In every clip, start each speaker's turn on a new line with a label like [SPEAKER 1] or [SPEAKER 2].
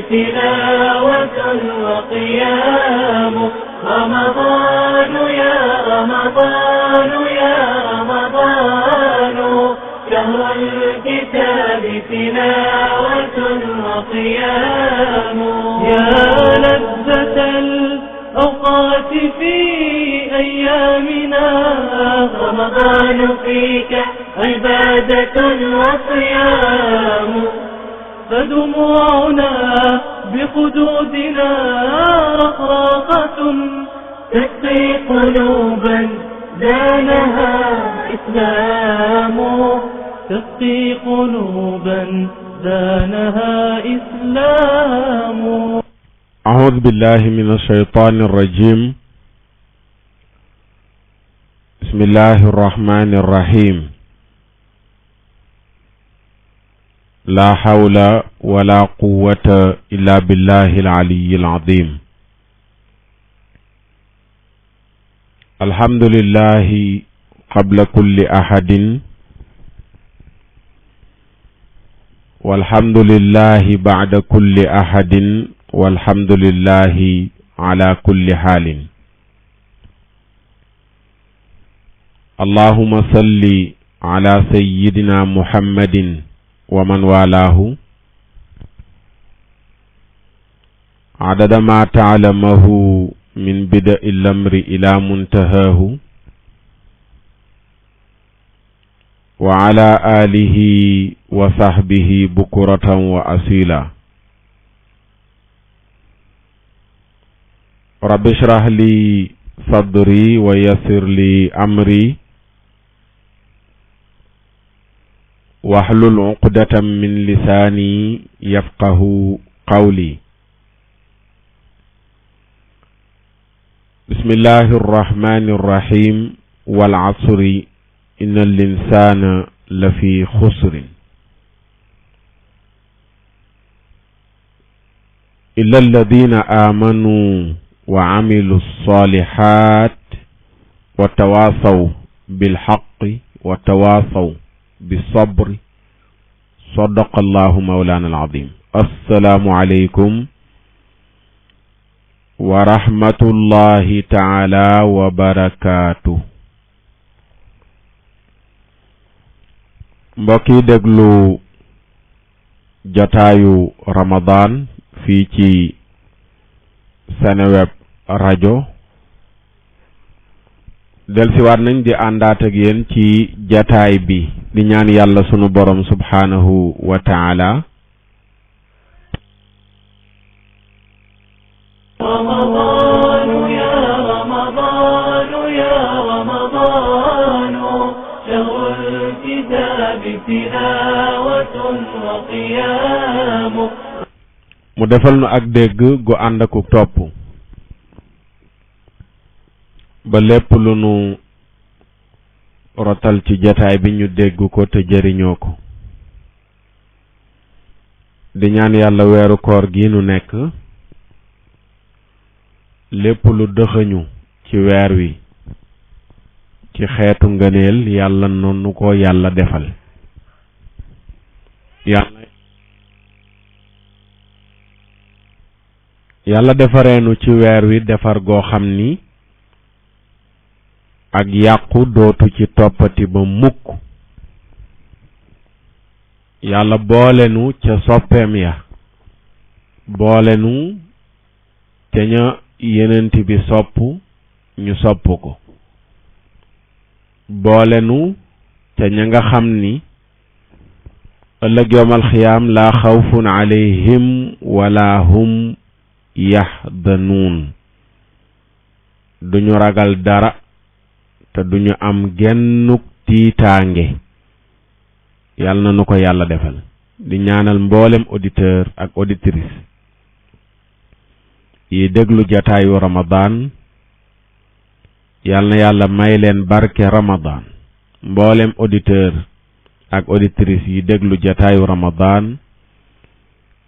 [SPEAKER 1] تلاوة وقيام رمضان يا رمضان يا رمضان شهر الكتاب تلاوة وقيام يا لذة الأوقات في أيامنا رمضان فيك عبادة وصيام فدموعنا بخدودنا رقراقة تسقي قلوبا زانها إسلام تسقي قلوبا زانها إسلام.
[SPEAKER 2] أعوذ بالله من الشيطان الرجيم. بسم الله الرحمن الرحيم. لا حول ولا قوة إلا بالله العلي العظيم. الحمد لله قبل كل أحد والحمد لله بعد كل أحد والحمد لله على كل حال. اللهم صل على سيدنا محمد ومن والاه عدد ما تعلمه من بدء الأمر إلى منتهاه وعلى آله وصحبه بكرة وأصيلا. رب اشرح لي صدري ويسر لي أمري واحلل عقدة من لساني يفقه قولي. بسم الله الرحمن الرحيم. والعصر إن الإنسان لفي خسر إلا الذين آمنوا وعملوا الصالحات وتواصوا بالحق وتواصوا بالصبر صدق الله مولانا العظيم. السلام عليكم ورحمة الله تعالى وبركاته. mbokki déglu jotaayu Ramadan fii ci Seneweb rajo delsiwaat nañ di àndaat ak yéen ci jataay bi di ñaan yàlla sunu borom subhanahu wa ta'ala
[SPEAKER 1] رمضان يا رمضان يا رمضان شهر الكتاب تلاوة وقيام
[SPEAKER 2] mu defal nu ak dégg gu ànd ak topp ba lépp lu nu rotal ci jataay bi ñu dégg ko te jëriñoo ko. di ñaan yàlla weeru koor gi nu nekk lépp lu dëxëñu ci weer wi ci xeetu ngëneel yàlla noonu ko yàlla defal. yàlla defareenu ci weer wi defar goo xam ni ak yàqu dootu ci toppati ba mukk. yàlla boolenu ca soppeem ya boolenu ca ña yenent bi sopp ñu sopp ko boolenu ca ña nga xam ni ëllëg yawmal xiyaam laa xawfun alayhim wala hum yaxdanuun duñu ragal dara te duñu am gennuk tiitaange. yàlla na nu ko yàlla defal. di ñaanal mboolem auditeur ak auditrice yi déglu jataayu Ramadan yàlla na yàlla may leen barke Ramadan. mboolem auditeur ak auditrice yi déglu jataayu Ramadan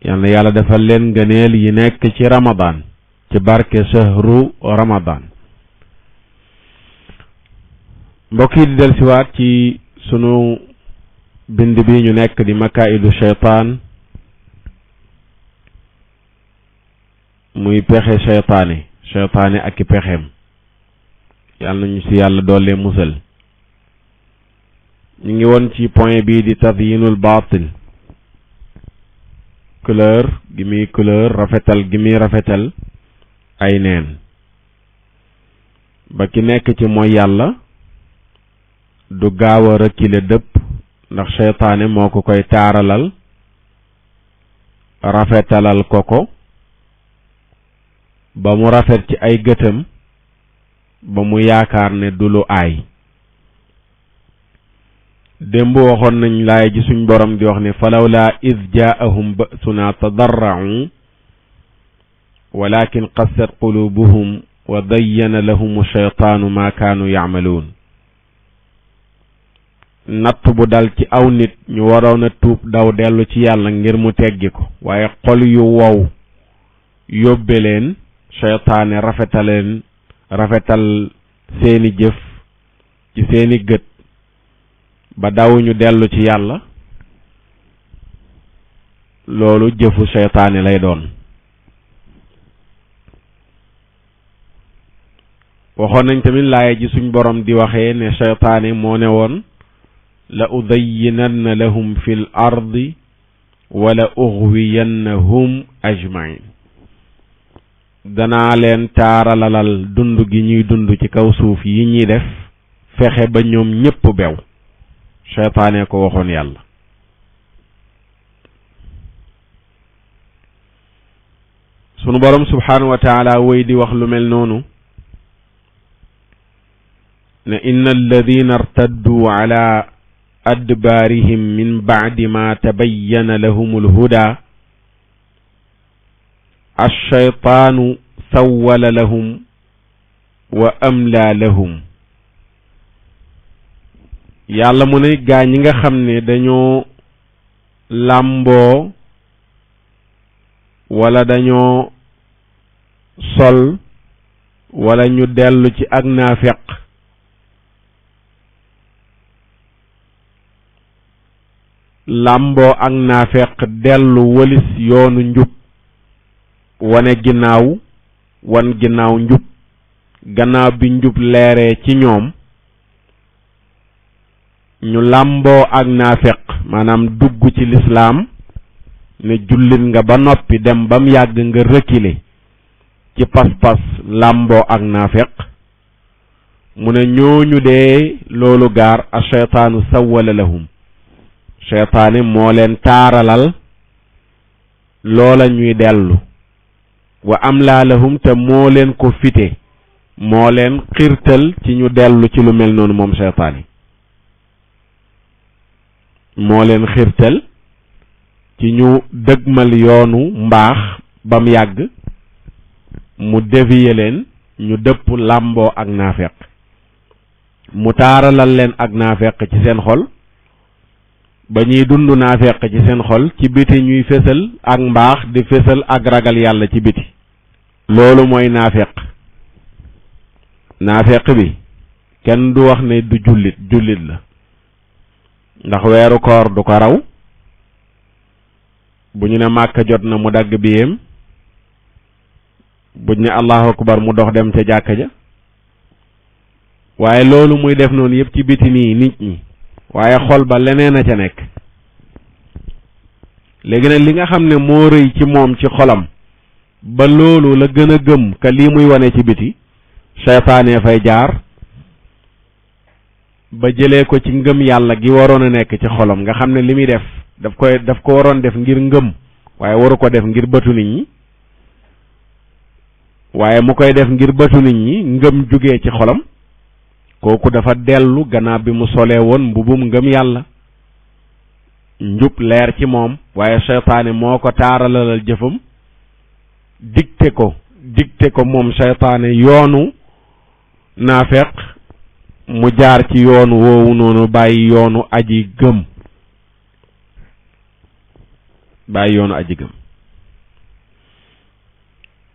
[SPEAKER 2] yàlla na yàlla defal leen ngëneel yi nekk ci Ramadan ci barke shahru Ramadan. mbokk yi di dellusiwaat ci sunu bind bi ñu nekk di makaidu shaytaan muy pexe seytaane ak i pexeem yàlla nañu ci yàlla doole musal. ñu ngi woon ci point bii di tazyinul baatil, couleur gi muy couleur, rafetal gi muy rafetal ay neen, ba ki nekk ci mooy yàlla du gaaw a reculer dëpp, ndax seytaane moo ko koy taaralal rafetalal ko ba mu rafet ci ay gëtam, ba mu yaakaar ne du lu aay. démb waxoon nañ laay ji suñ borom di wax ne falawlaa iz jaa'ahum ba'sunaa tadarra'u walakin qassat qulubuhum wa dayyana lahum shaytaanu maa kaanu ya'maluun. natt bu dal ci aw nit ñu waroon a tuub daw dellu ci yàlla ngir mu teggi ko, waaye xol yu wow yóbbe leen seytaane rafetal seeni jëf ci seeni gët ba dawuñu dellu ci yàlla. loolu jëfu seytaane lay doon. waxoon nañ tamit laaya ji suñ borom di waxee ne seytaane moo ne woon la udayyinanna lahum fil ardi wala ughwiyannahum ajmain. danaa leen taaralalal dund gi ñuy dund ci kaw suuf yi ñuy def, fexe ba ñoom ñépp bew. seytaane ko waxoon yàlla. sunu borom subhanahu wa taala woy di wax lu mel noonu ne inna alladina irtaddu ala adbaarihim min ba'di ma tabayyana lahum alhuda ash-shaytaanu sawwala lahum wa amla lahum. yàlla mu ne gaa ñi nga xam ne dañoo làmboo wala dañoo sol wala ñu dellu ci ak naafeq, làmboo ak naafeq dellu wëlis yoonu njub, wan ginnaaw njub gannaaw bi njub leeree ci ñoom, ñu làmboo ak naafeq maanaam dugg ci lislaam ne jullit nga ba noppi dem bam yàgg nga reculer ci pas-pas làmboo ak naafeq. mu ne ñooñu dee loolu gaar a shaytaanu sawwala lahum, seytaane moo leen taaralal loola ñuy dellu, wa amlaa lahum te moo leen ko fite, moo leen xirtal ci ñu dellu ci lu mel noonu. moom seytaane moo leen xirtal ci ñu dëgmal yoonu mbaax bam yàgg mu dévier leen ñu dëpp làmboo ak naafeq, mu taaralal leen ak naafeq ci seen xol ba ñuy dund naafeq ci seen xol, ci biti ñuy fésal ak mbaax di fésal ak ragal yàlla ci biti. loolu mooy naafeq. naafeq bi kenn du wax ne du jullit la, ndax weeru koor du ko raw, bu ñu ne màkka jot na mu dagg biyem, bu ñu ne allahu akbar mu dox dem ca jàkka ja. waaye loolu muy def noonu yëpp ci biti nii nit ñi, waaye xol ba leneen a ca nekk. léegi nag li nga xam ne moo rëy ci moom ci xolam ba loolu la gën a gëm ka lii muy wane ci biti, seytaane fay jaar ba jëlee ko ci ngëm yàlla gi waroon a nekk ci xolam, nga xam ne li muy def daf ko waroon def ngir ngëm, waaye waru ko def ngir bëtu nit ñi. waaye mu koy def ngir bëtu nit ñi, ngëm jugee ci xolam, kooku dafa dellu gannaaw bi mu solee woon mbubum ngëm yàlla, njub leer ci moom, waaye seytaane moo ko taaralalal jëfam, dicté ko moom seytaane yoonu naafeq, mu jaar ci yoonu woowu noonu bàyyi yoonu aji gëm.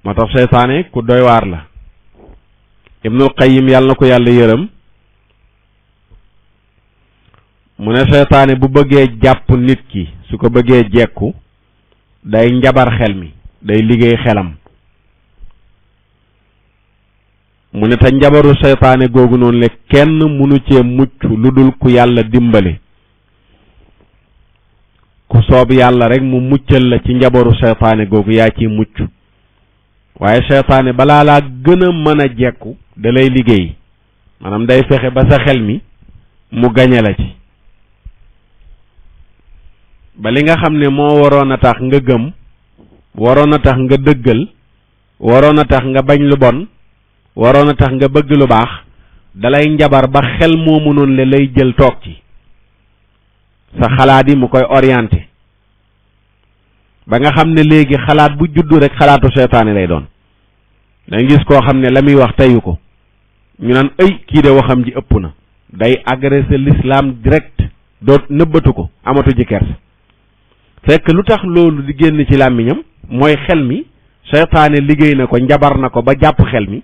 [SPEAKER 2] moo tax seytaane ku doy waar la. Ibnul Qayyim yàlla na ko yàlla yërëm, mu ne seytaane bu bëggee jàpp nit ki, su ko bëggee jekku, day njabar xel mi, day liggéey xelam mu ne te njabaru seytaane googu noonu le kenn munu cee mucc lu dul ku yàlla dimbale ku soob yàlla rek mu muccal la ci njabaru seytaane googu yaa ciy mucc waaye seytaane balaa laa gën a mën a jekku da lay liggéey maanaam day fexe ba sa xel mi mu gañe la ci ba li nga xam ne moo waroon a tax nga gëm waroon a tax nga dëggal waroon a tax nga bañ lu bon waroon a tax nga bëgg lu baax dalay njabar ba xel moomu noonu le lay jël toog ci sa xalaat yi mu koy orienté ba nga xam ne léegi xalaat bu juddu rek xalaatu seytaane lay doon da gis koo xam ne la muy wax teyu ko ñu naan ay kii de waxam ji ëpp na day agressé l'islam direct doo nëbbatu ko amatu ji kers fekk lu tax loolu di génn ci làmmiñam mooy xel mi seytaane liggéey na ko njabar na ko ba jàpp xel mi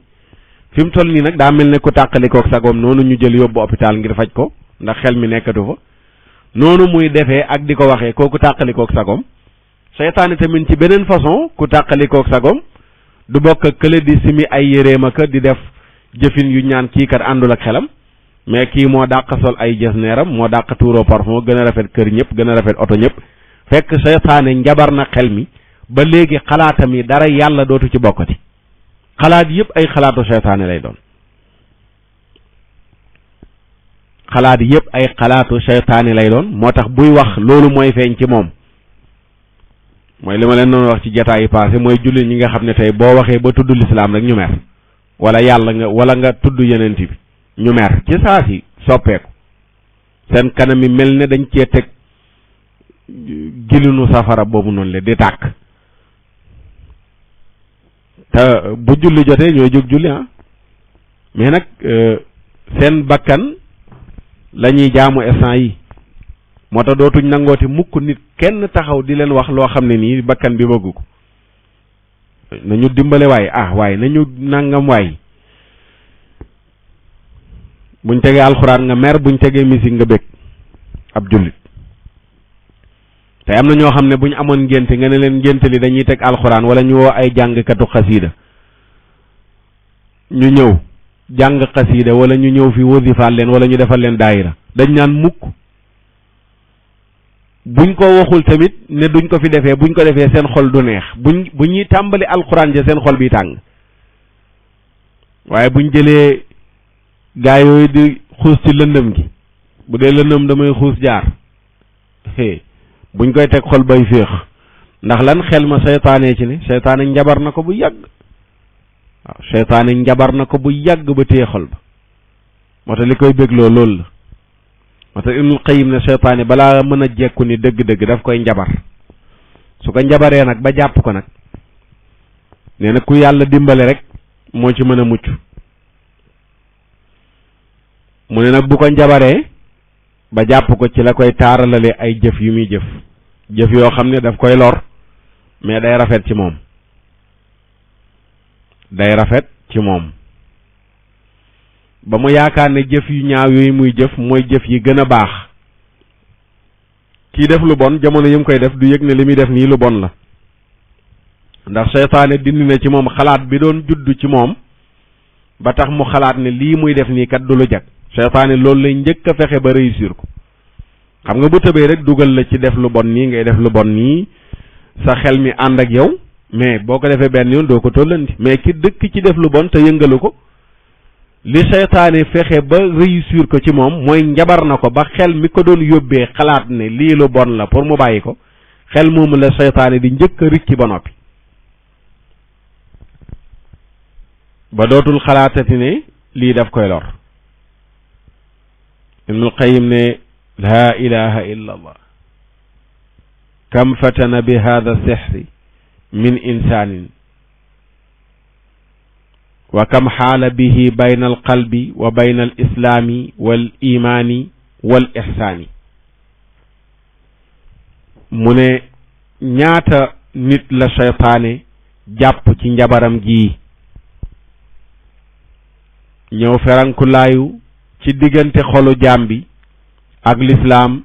[SPEAKER 2] fi mu toll nii nag daa mel ne ku tàqalikook sagoom noonu ñu jël yóbbu hôpital ngir faj ko ndax xel mi nekkatu fa noonu muy defee ak di ko waxee kooku tàqalikook sagoom seytaane tamit ci beneen façon ku tàqalikook sagoom du bokk ak kële di simi ay yéreem ak di def jëfin yu ñaan kii kat àndul ak xelam mais kii moo dàq sol ay jesneeram moo dàq tuuroo parfum gën a rafet kër ñëpp gën a rafet oto ñëpp fekk seytaane njabar na xel mi ba léegi xalaatam yi dara yàlla dootu ci bokkati xalaat yëpp ay xalaatu seytaane lay doon xalaat yëpp ay xalaatu seytaane lay doon moo tax buy wax loolu mooy feeñ ci moom mooy li ma leen doon wax ci jotaay yi passé mooy jullit ñi nga xam ne tey boo waxee ba tudd lislaam rek ñu mer wala yàlla wala nga tudd yenent bi ñu mer ci saa si soppeeku seen kanam yi mel ne dañ cee teg gilinu safara boobu noonu le di tàkk te bu julli jotee ñooy jóg julli mais nag seen bakkan la ñuy jaamu instant yi moo tax dootuñ nangooti mukk nit kenn taxaw di leen wax loo xam ne nii bakkan bi bëggu ko nañu dimbale waay waaye nañu nangam waay buñ tegee alxuraan nga mer buñ tegee musique nga bëgg ab jullit te am na ñoo xam ne bu ñu amoon ngénte nga ne leen ngénte li dañuy teg alxuraan wala ñu woo ay jàngkatu xasiida ñu ñëw jàng xasiida wala ñu ñëw fi wasifaal leen wala ñu defal leen daayira dañ naan mukk buñ ko waxul tamit ne duñ ko fi defee buñ ko defee seen xol du neex bu ñuy tàmbali alxuraan ja seen xol bi tàng waaye buñ jëlee gaa yooyu di xuus ci lëndëm gi bu dee lëndëm damay xuus jaar buñ koy teg xol bay féex ndax lan xel ma seytaane ci ne seytaane njabar na ko bu yàgg waaw seytaane njabar na ko bu yàgg ba téye xol ba moo tax li koy bégloo loolu la moo tax Ibnul Qayyim ne seytaane balaa mën a jekku ni dëgg-dëgg daf koy njabar su ko njabaree nag ba jàpp ko nag nee na ku yàlla dimbale rek moo ci mën a mucc mu ne nag bu ko njabaree ba jàpp ko ci la koy taaralale ay jëf yu muy jëf yoo xam ne daf koy lor mais day rafet ci moom ba mu yaakaar ne jëf yu ñaaw yooyu muy jëf mooy jëf yi gën a baax kii def lu bon jamono yi mu koy def du yëg ne li muy def nii lu bon la ndax seytaane dindi na ci moom xalaat bi doon judd ci moom ba tax mu xalaat ne lii muy def nii kat du lu jag seytaane loolu lay njëkk a fexe ba réussir ko xam nga bu tëbee rek dugal la ci def lu bon nii ngay def lu bon nii sa xel mi ànd ak yow mais boo ko defee benn yoon doo ko tollanti mais ki dëkk ci def lu bon te yëngalu ko li seytaane fexe ba réussir ko ci moom mooy njabar na ko ba xel mi ko doon yóbbee xalaat ne lii lu bon la pour mu bàyyi ko xel moomu la seytaane di njëkk a ricci ba noppi ba dootul xalaatati ne lii daf koy lor Ibnul Qayyim ne laa ilaha illa allah kam fatana bi hada sihri min insanin wa kam xaala bihi bayna alqalbi wa bayna alislaami wal imaani wal ixsaani mu ne ñaata nit la seytaane jàpp ci njabaram gii ñëw ferankulaayu ci diggante xolu jaam bi ak lislaam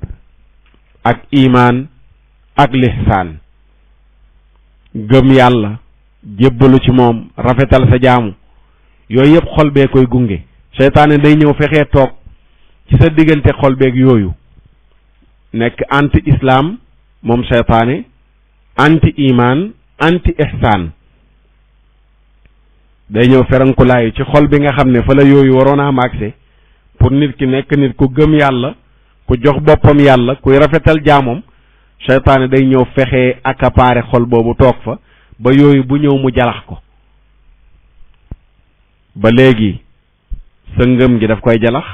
[SPEAKER 2] ak imaan ak lihsaan gëm yàlla jébbalu ci moom rafetal sa jaamu yooyu yëpp xol bee koy gunge. seytaane day ñëw fexee toog ci sa diggante xol beeg yooyu nekk anti islam moom seytaane, anti iman, anti ihsaan. day ñëw ferankulaayu ci xol bi nga xam ne fa la yooyu waroon a am accès pour nit ki nekk nit ku gëm yàlla, ku jox boppam yàlla, kuy rafetal jaamam. seytaane day ñëw fexe accaparer xol boobu toog fa ba yooyu bu ñëw mu jalax ko ba léegi sa ngëm gi daf koy jalax,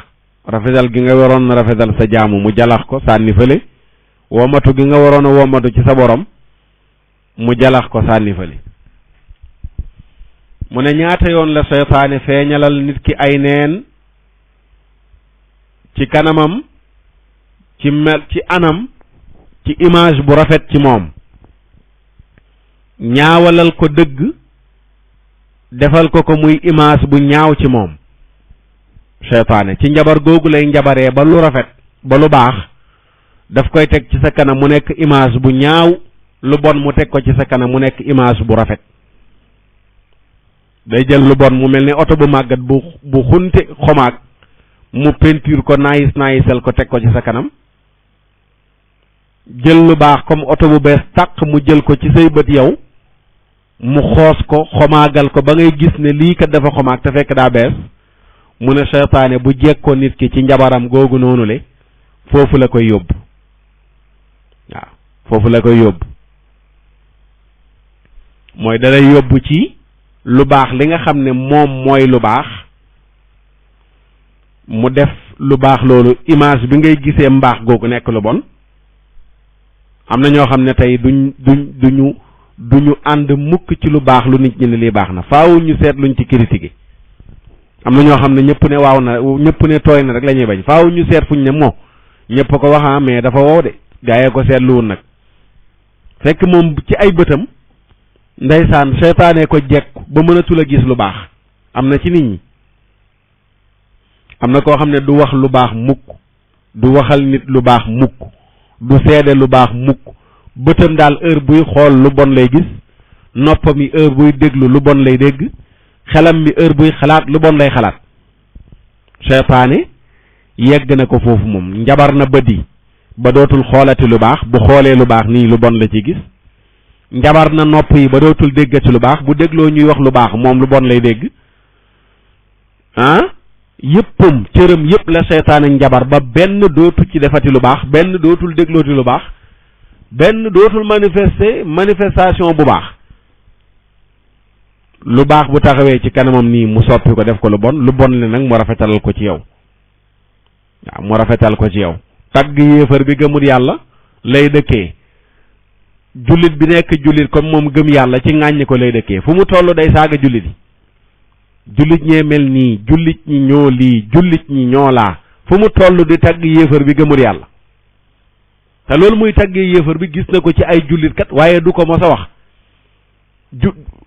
[SPEAKER 2] rafetal gi nga waroon na rafetal sa jaamu mu jalax ko sànni fële, womatu gi nga waroon a womatu ci sa borom mu jalax ko sànni fële. mu ne ñaata yoon la seytaane feeñalal nit ki ay neen ci kanamam, ci anam, ci image bu rafet ci moom, ñaawalal ko dëgg defal ko muy image bu ñaaw ci moom. seytaane ci njabar googu lay njabaree ba lu rafet ba lu baax daf koy teg ci sa kanam mu nekk image bu ñaaw, lu bon mu teg ko ci sa kanam mu nekk image bu rafet. day jël lu bon mu mel ni oto bu màggat bu xunte xomaag mu peinture ko naayisal ko teg ko ci sa kanam. jël lu baax comme oto bu bees tàq mu jël ko ci say bët yow mu xoos ko xomaagal ko ba ngay gis ne lii kat dafa xomaag te fekk daa bees. mu ne seytaane bu jekkoo nit ki ci njabaram googu noonu le foofu la koy yóbbu. waaw foofu la koy yóbbu mooy dalay yóbbu ci lu baax li nga xam ne moom mooy lu baax, mu def lu baax loolu image bi ngay gisee mbaax googu nekk lu bon. am na ñoo xam ne tey duñu ànd mukk ci lu baax lu nit ñi ne lii baax na, faaw ñu seet luñ ci critiquer. am na ñoo xam ne ñëpp ne waaw na, ñëpp ne tooy na rek la ñuy bañ, faaw ñu seet fuñ ne moo ñëpp ko wax mais dafa wow de gaa yee ko seetluwul nag. fekk moom ci ay bëtam ndeysaan seytaane ko jekku ba mënatul a gis lu baax. am na ci nit ñi, am na koo xam ne du wax lu baax mukk, du waxal nit lu baax mukk, du seede lu baax mukk. bëtam daal heure buy xool lu bon lay gis, noppam yi heure buy déglu lu bon lay dégg, xelam mi heure buy xalaat lu bon lay xalaat. seytaane yegg na ko foofu moom, njabar na bët yi ba dootul xoolati lu baax, bu xoolee lu baax nii lu bon la ci gis. njabar na nopp yi ba dootul déggati lu baax, bu dégloo ñuy wax lu baax moom lu bon lay dégg. yëppam cëram yëpp la seytaane njabar ba benn dootu ci defati lu baax, benn dootul déglooti lu baax, benn dootul manifestation bu baax. lu baax bu taxawee ci kanamam nii mu soppi ko def ko lu bon le nag mu rafetalal ko ci yow. waaw mu rafetal ko ci yow. tagg yéefar bi gëmul yàlla lay dëkkee, jullit bi nekk jullit comme moom gëm yàlla ci ŋàññi ko lay dëkkee. fu mu toll day saaga jullit yi, jullit ñee mel nii, jullit ñi ñoo lii, jullit ñi ñoo laa, fu mu toll di tagg yéefar bi gëmul yàlla. te loolu muy taggee yéefar bi gis na ko ci ay jullit kat, waaye du ko mos a wax.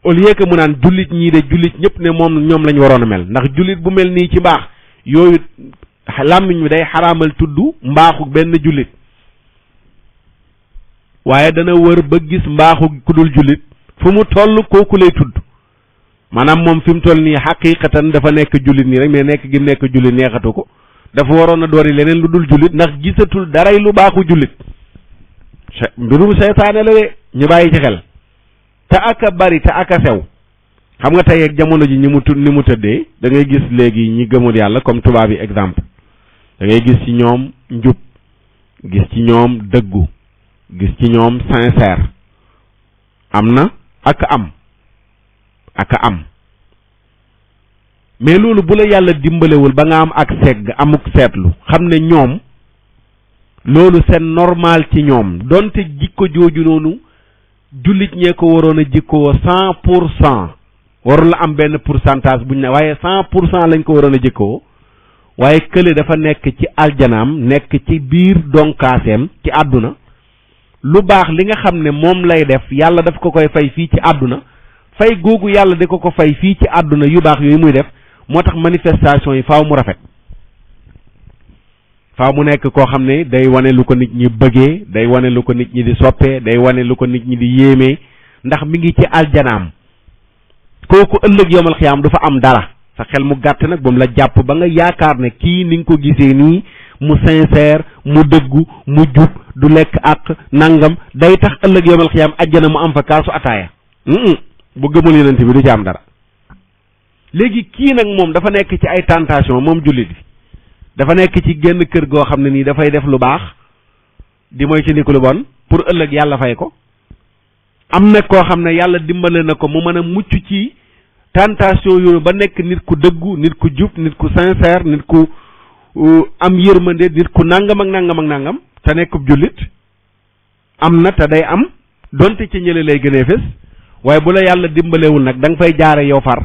[SPEAKER 2] au lieu que mu naan jullit ñii de jullit ñëpp ne ñoom lañ waroon a mel, ndax jullit bu mel nii ci mbaax yooyu làmmiñ mi day xaraamal tudd mbaaxu benn jullit, waaye dana wër ba gis mbaaxu ku dul jullit fu mu toll kooku lay tudd. maanaam moom fi mu toll nii xaqiqatan dafa nekk jullit nii rek, mais nekk gi nekk jullit neexatu ko, dafa waroon a doori leneen lu dul jullit ndax gisatul daray lu baaxu jullit. mbirum seytaane la de, ñu bàyyi ci xel. te aka bari te aka sew. xam nga tey ak jamono ji ni mu tëddee da ngay gis léegi ñi gëmul yàlla comme tubaab yi exemple, da ngay gis ci ñoom njub, gis ci ñoom dëggu, gis ci ñoom sincère. am na ak am mais loolu bu la yàlla dimbalewul ba nga am ak segg amuk seetlu xam ne ñoom loolu c'est normal ci ñoom, donte jikko jooju noonu jullit ñee ko waroon a jikkoo 100%, warul la am benn pourcentage buñ ne, waaye 100% lañ ko waroon a jikkoo. waaye kële dafa nekk ci aljanaam, nekk ci biir donkaaseem ci àdduna, lu baax li nga xam ne moom lay def yàlla daf ko koy fay fii ci àdduna, fay googu yàlla di ko fay fii ci àdduna yu baax yooyu muy def. moo tax manifestation yi faaw mu rafet, faaw mu nekk koo xam ne day wane lu ko nit ñi bëggee, day wane lu ko nit ñi di soppee, day wane lu ko nit ñi di yéemee, ndax mi ngi ci aljanaam. kooku ëllëg yomal xiyaam du fa am dara, sa xel mu gàtt nag ba mu la jàpp ba nga yaakaar ne kii ni nga ko gisee nii mu sincère mu dëggu mu jub du lekk ak nangam day tax ëllëg yawmal xiyaam àjjana mu am fa kaasu ataaya bu gëmul yonent bi du ci am dara. léegi kii nag moom dafa nekk ci ay tentation moom jullit bi dafa nekk ci génn kër goo xam ne nii dafay def lu baax di moy ci ndiku lu bon pour ëllëg yàlla fay ko. am na koo xam ne yàlla dimbale na ko mu mën a mucc ci tentation yooyu ba nekk nit ku dëggu nit ku jub nit ku sincère nit ku am yërmande nit ku nangam ak nangam ak nangam te nekkub jullit am na te day am donte ci ñële lay gënee fés waaye bu la yàlla dimbalewul nag da nga fay jaare yow far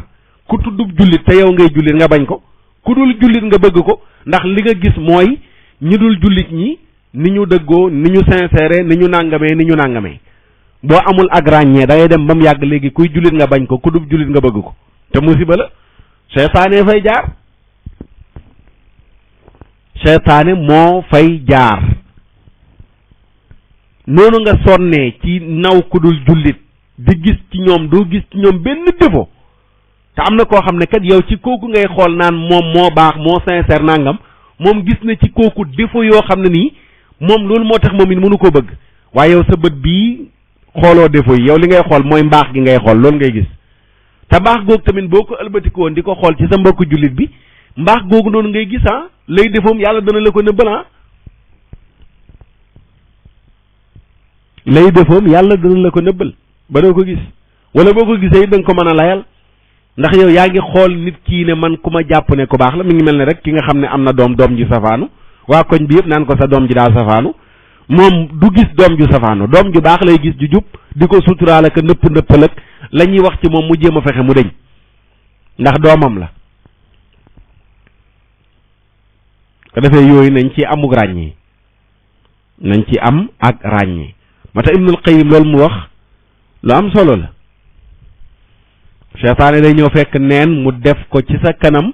[SPEAKER 2] ku tuddub jullit te yow ngay jullit nga bañ ko ku dul jullit nga bëgg ko ndax li nga gis mooy ñi dul jullit ñi ni ñu dëggoo ni ñu sincère ni ñu nàngamee boo amul ak ràññee da ngay dem ba mu yàgg léegi kuy jullit nga bañ ko ku dul jullit nga bëgg ko te musiba la seytaane fay jaar seytaane moo fay jaar noonu nga sonnee ci naw ku dul jullit di gis ci ñoom doo gis ci ñoom benn défaut te am na koo xam ne kat yow ci kooku ngay xool naan moom moo baax moo sincère nangam moom gis na ci kooku défaut yoo xam ne nii moom loolu moo tax moom it mënu koo bëgg waaye yow sa bët bii xooloo défaut yi yow li ngay xool mooy mbaax gi ngay xool loolu ngay gis te mbaax googu tamit boo ko ëlbatiko woon di ko xool ci sa mbokku jullit bi mbaax googu noonu ngay gis lay defoom yàlla dana la ko nëbbal lay defoom yàlla dana la ko nëbbal ba doo ko gis wala boo ko gisee it da nga ko mën a layal ndax yow yaa ngi xool nit kii ne man ku ma jàpp ne ku baax la mi ngi mel ne rek ki nga xam ne am na doom ji safaanu waa koñ bi yëpp naan ko sa doom ji daa safaanu moom du gis doom ju safaanu doom ju baax lay gis ju jub di ko suturaal ak nëppal ak la ñuy wax ci moom mu jéem a fexe mu deñ ndax doomam la ko defee yooyu nañ ci amuk ràññee nañ ci am ak ràññee moo tax Ibnul Qayyim loolu mu wax lu am solo la seytaane day ñëw fekk neen mu def ko ci sa kanam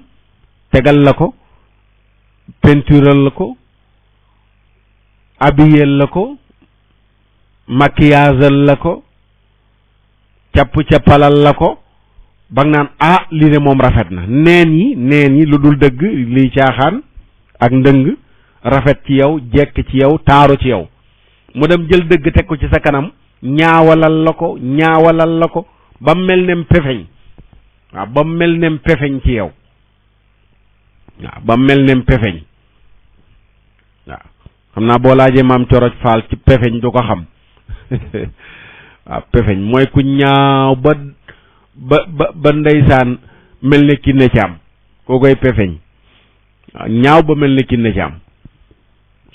[SPEAKER 2] tegal la ko peintural la ko abiyel la ko maquillage la ko capp-cappalal la ko ba nga naan lii de moom rafet na neen yi lu dul dëgg liy caaxaan ak ndëng rafet ci yow jekk ci yow taaru ci yow mu dem jël dëgg teg ko ci sa kanam ñaawalal la ko ba mel nem pefeñ waaw ba mel nem pefeñ ci yow waaw ba mel nem pefeñ waaw xam naa boo laajee maam Coroj Faal ci pefeñ du ko xam waaw pefeñ mooy ku ñaaw ba ndeysaan mel ne Kiné Caam koo koy pefeñ waaw ñaaw ba mel ne Kiné Caam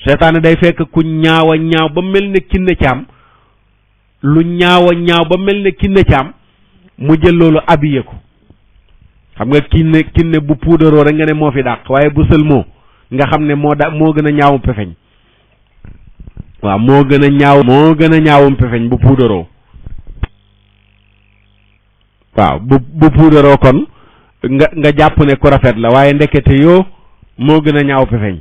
[SPEAKER 2] seytaane day fekk ku ñaaw ba mel ne Kiné Caam lu ñaaw ba mel ne Kiné Caam mu jël loolu habillé ko xam nga kinne bu puudaroo rek nga ne moo fi dàq waaye bu sëlmoo nga xam ne moo gën a ñaawum pefeñ waaw moo gën a ñaawum pefeñ bu puudaroo waaw bu puudaroo kon nga jàpp ne ku rafet la waaye ndekete yoo moo gën a ñaaw pefeñ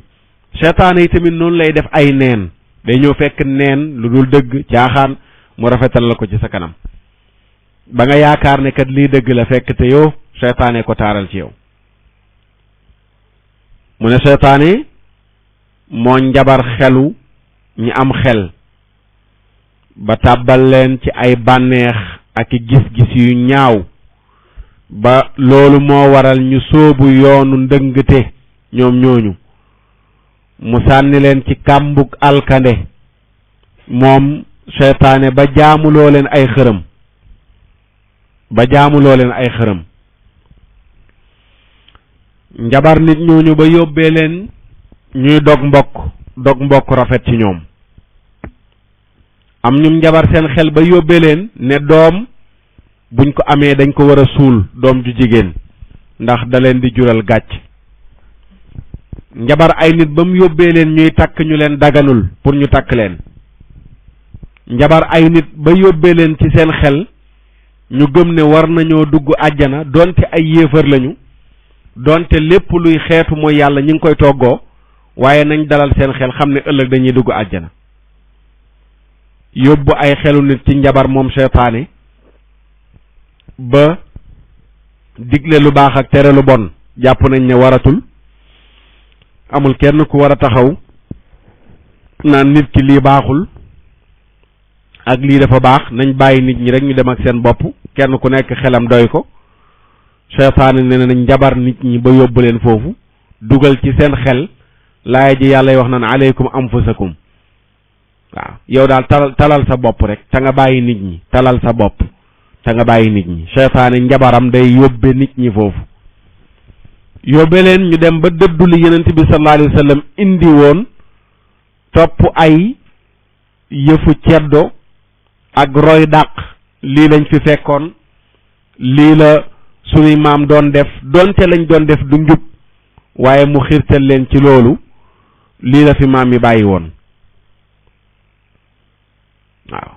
[SPEAKER 2] seytaane yi tamit noonu lay def ay neen day ñëw fekk neen lu dul dëgg caaxaan mu rafetal la ko ci sa kanam ba nga yaakaar ne kat lii dëgg la fekk te yow seytaane ko taaral ci yow mu ne seytaane moo njabar xelu ñi am xel ba tàbbal leen ci ay bànneex ak gis-gis yu ñaaw ba loolu moo waral ñu sóobu yoonu ndëngte ñoom ñooñu mu sànni leen ci kàmbug alkande moom seytaane ba jaamuloo leen ay xërëm njabar nit ñooñu ba yóbbee leen ñuy dog mbokk rafet ci ñoom am ñum njabar seen xel ba yóbbee leen ne doom buñ ko amee dañ ko war a suul doom ju jigéen ndax da leen di jural gàcc njabar ay nit ba mu yóbbee leen ñuy takk ñu leen daganul pour ñu takk leen njabar ay nit ba yóbbee leen ci seen xel ñu gëm ne war nañoo dugg àjjana donte ay yéefar lañu donte lépp luy xeetu mooy yàlla ñu ngi koy toggoo waaye nañ dalal seen xel xam ne ëllëg dañuy dugg àjjana yóbbu ay xelu nit ci njabar moom seytaane ba digle lu baax ak tere lu bon jàpp nañ ne waratul, amul kenn ku war a taxaw naan nit ki lii baaxul ak lii dafa baax, nañ bàyyi nit ñi rek ñu dem ak seen bopp, kenn ku nekk xelam doy ko. seytaane ne nañ njabar nit ñi ba yóbbu leen foofu, dugal ci seen xel laaya ji yàlla wax naan aleykum anfusakum. waaw yow daal talal sa bopp rek te nga bàyyi nit ñi, talal sa bopp te nga bàyyi nit ñi. seytaane njabaram day yóbbe nit ñi foofu, yóbbe leen ñu dem ba dëddu li yonent bi sallallahu alayhi wa sallam indi woon, topp ay yëfu ceddo ak roy dàq. lii lañ fi fekkoon, lii la suñuy maam doon def, doonte lañ doon def du njub, waaye mu xiirtal leen ci loolu, lii la fi maam yi bàyyi woon. waaw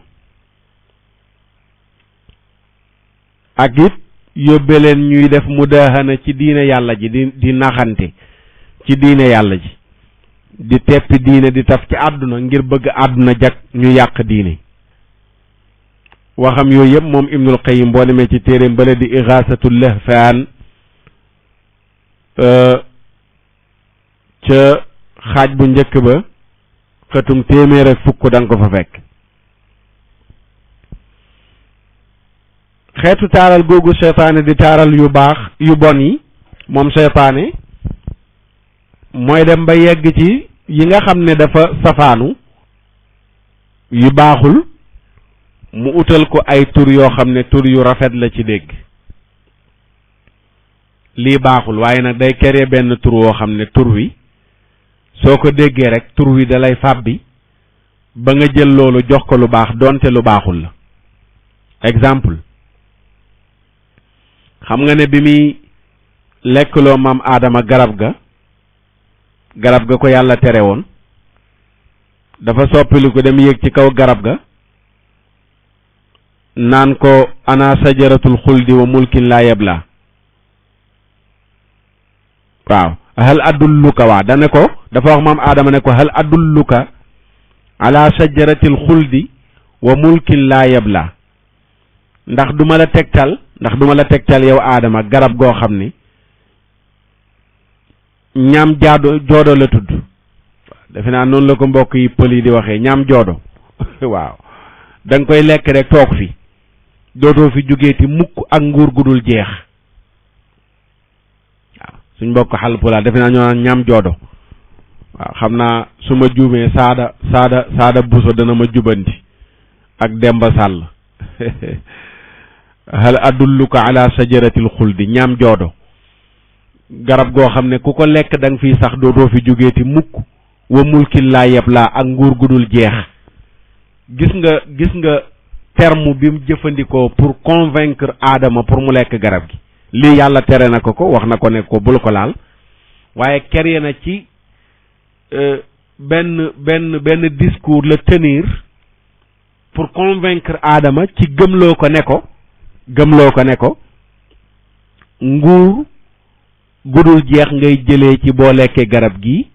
[SPEAKER 2] ak it yóbbe leen ñuy def mudahana ci diine yàlla ji, di naxante ci diine yàlla ji, di teppi diine di taf ci àdduna ngir bëgg àdduna jag, ñu yàq diine. waxam yooyu yëpp moom Ibnul Qayyim boo demee ci téeréem bale di Igaasatul Lahfaan ca xaaj bu njëkk ba xëtum 100 da nga ko fa fekk. xeetu taaral googu seytaane di taaral yu baax yu bon yi, moom seytaane mooy dem ba yegg ci yi nga xam ne dafa safaanu yu baaxul, mu utal ko ay tur yoo xam ne tur yu rafet la ci dégg. lii baaxul waaye nag day créer benn tur woo xam ne tur wi soo ko déggee rek tur wi dalay fàbbi ba nga jël loolu jox ko lu baax doonte lu baaxul la. exemple, xam nga ne bi muy lekkloo maam Aadama garab ga ko yàlla tere woon, dafa soppili ko dem yéeg ci kaw garab ga naan ko ana sajaratul xuldi wa mulkin laa yabla. waaw hal adulluka, waa dane ko, dafa wax maam Aadama ne ko hal adulluka ala sajaratil xuldi wa mulkin laa yabla. ndax duma la tegtal yow Aadama garab goo xam ne ñaam joodo la tudd. defe naa noonu la ko mbokk yi pël yi di waxee, ñaam joodo. waaw da nga koy lekk rek toog fi, dootoo fi jógeeti mukk ak nguur gu dul jeex. waaw suñ mbokk Haalpulaar defe naa ñoo naan ñaam joodo. waaw xam naa su ma juumee saada buso dana ma jubanti ak Demba Sàll. hal adulluka ala sajaratil xuldi, ñaam joodo, garab goo xam ne ku ko lekk da nga fiy sax dootoo fi jógeeti mukk, wa mulkin laa yablaa, ak nguur gu dul jeex. gis nga terme bi mu jëfandikoo pour convaincre Adama pour mu lekk garab gi. lii yàlla tere na ko wax na ko ne ko bul ko laal, waaye créé na ci benn discours la tenir pour convaincre Adama ci gëmloo ko ne ko nguur gudul jeex ngay jëlee ci boo lekkee garab gi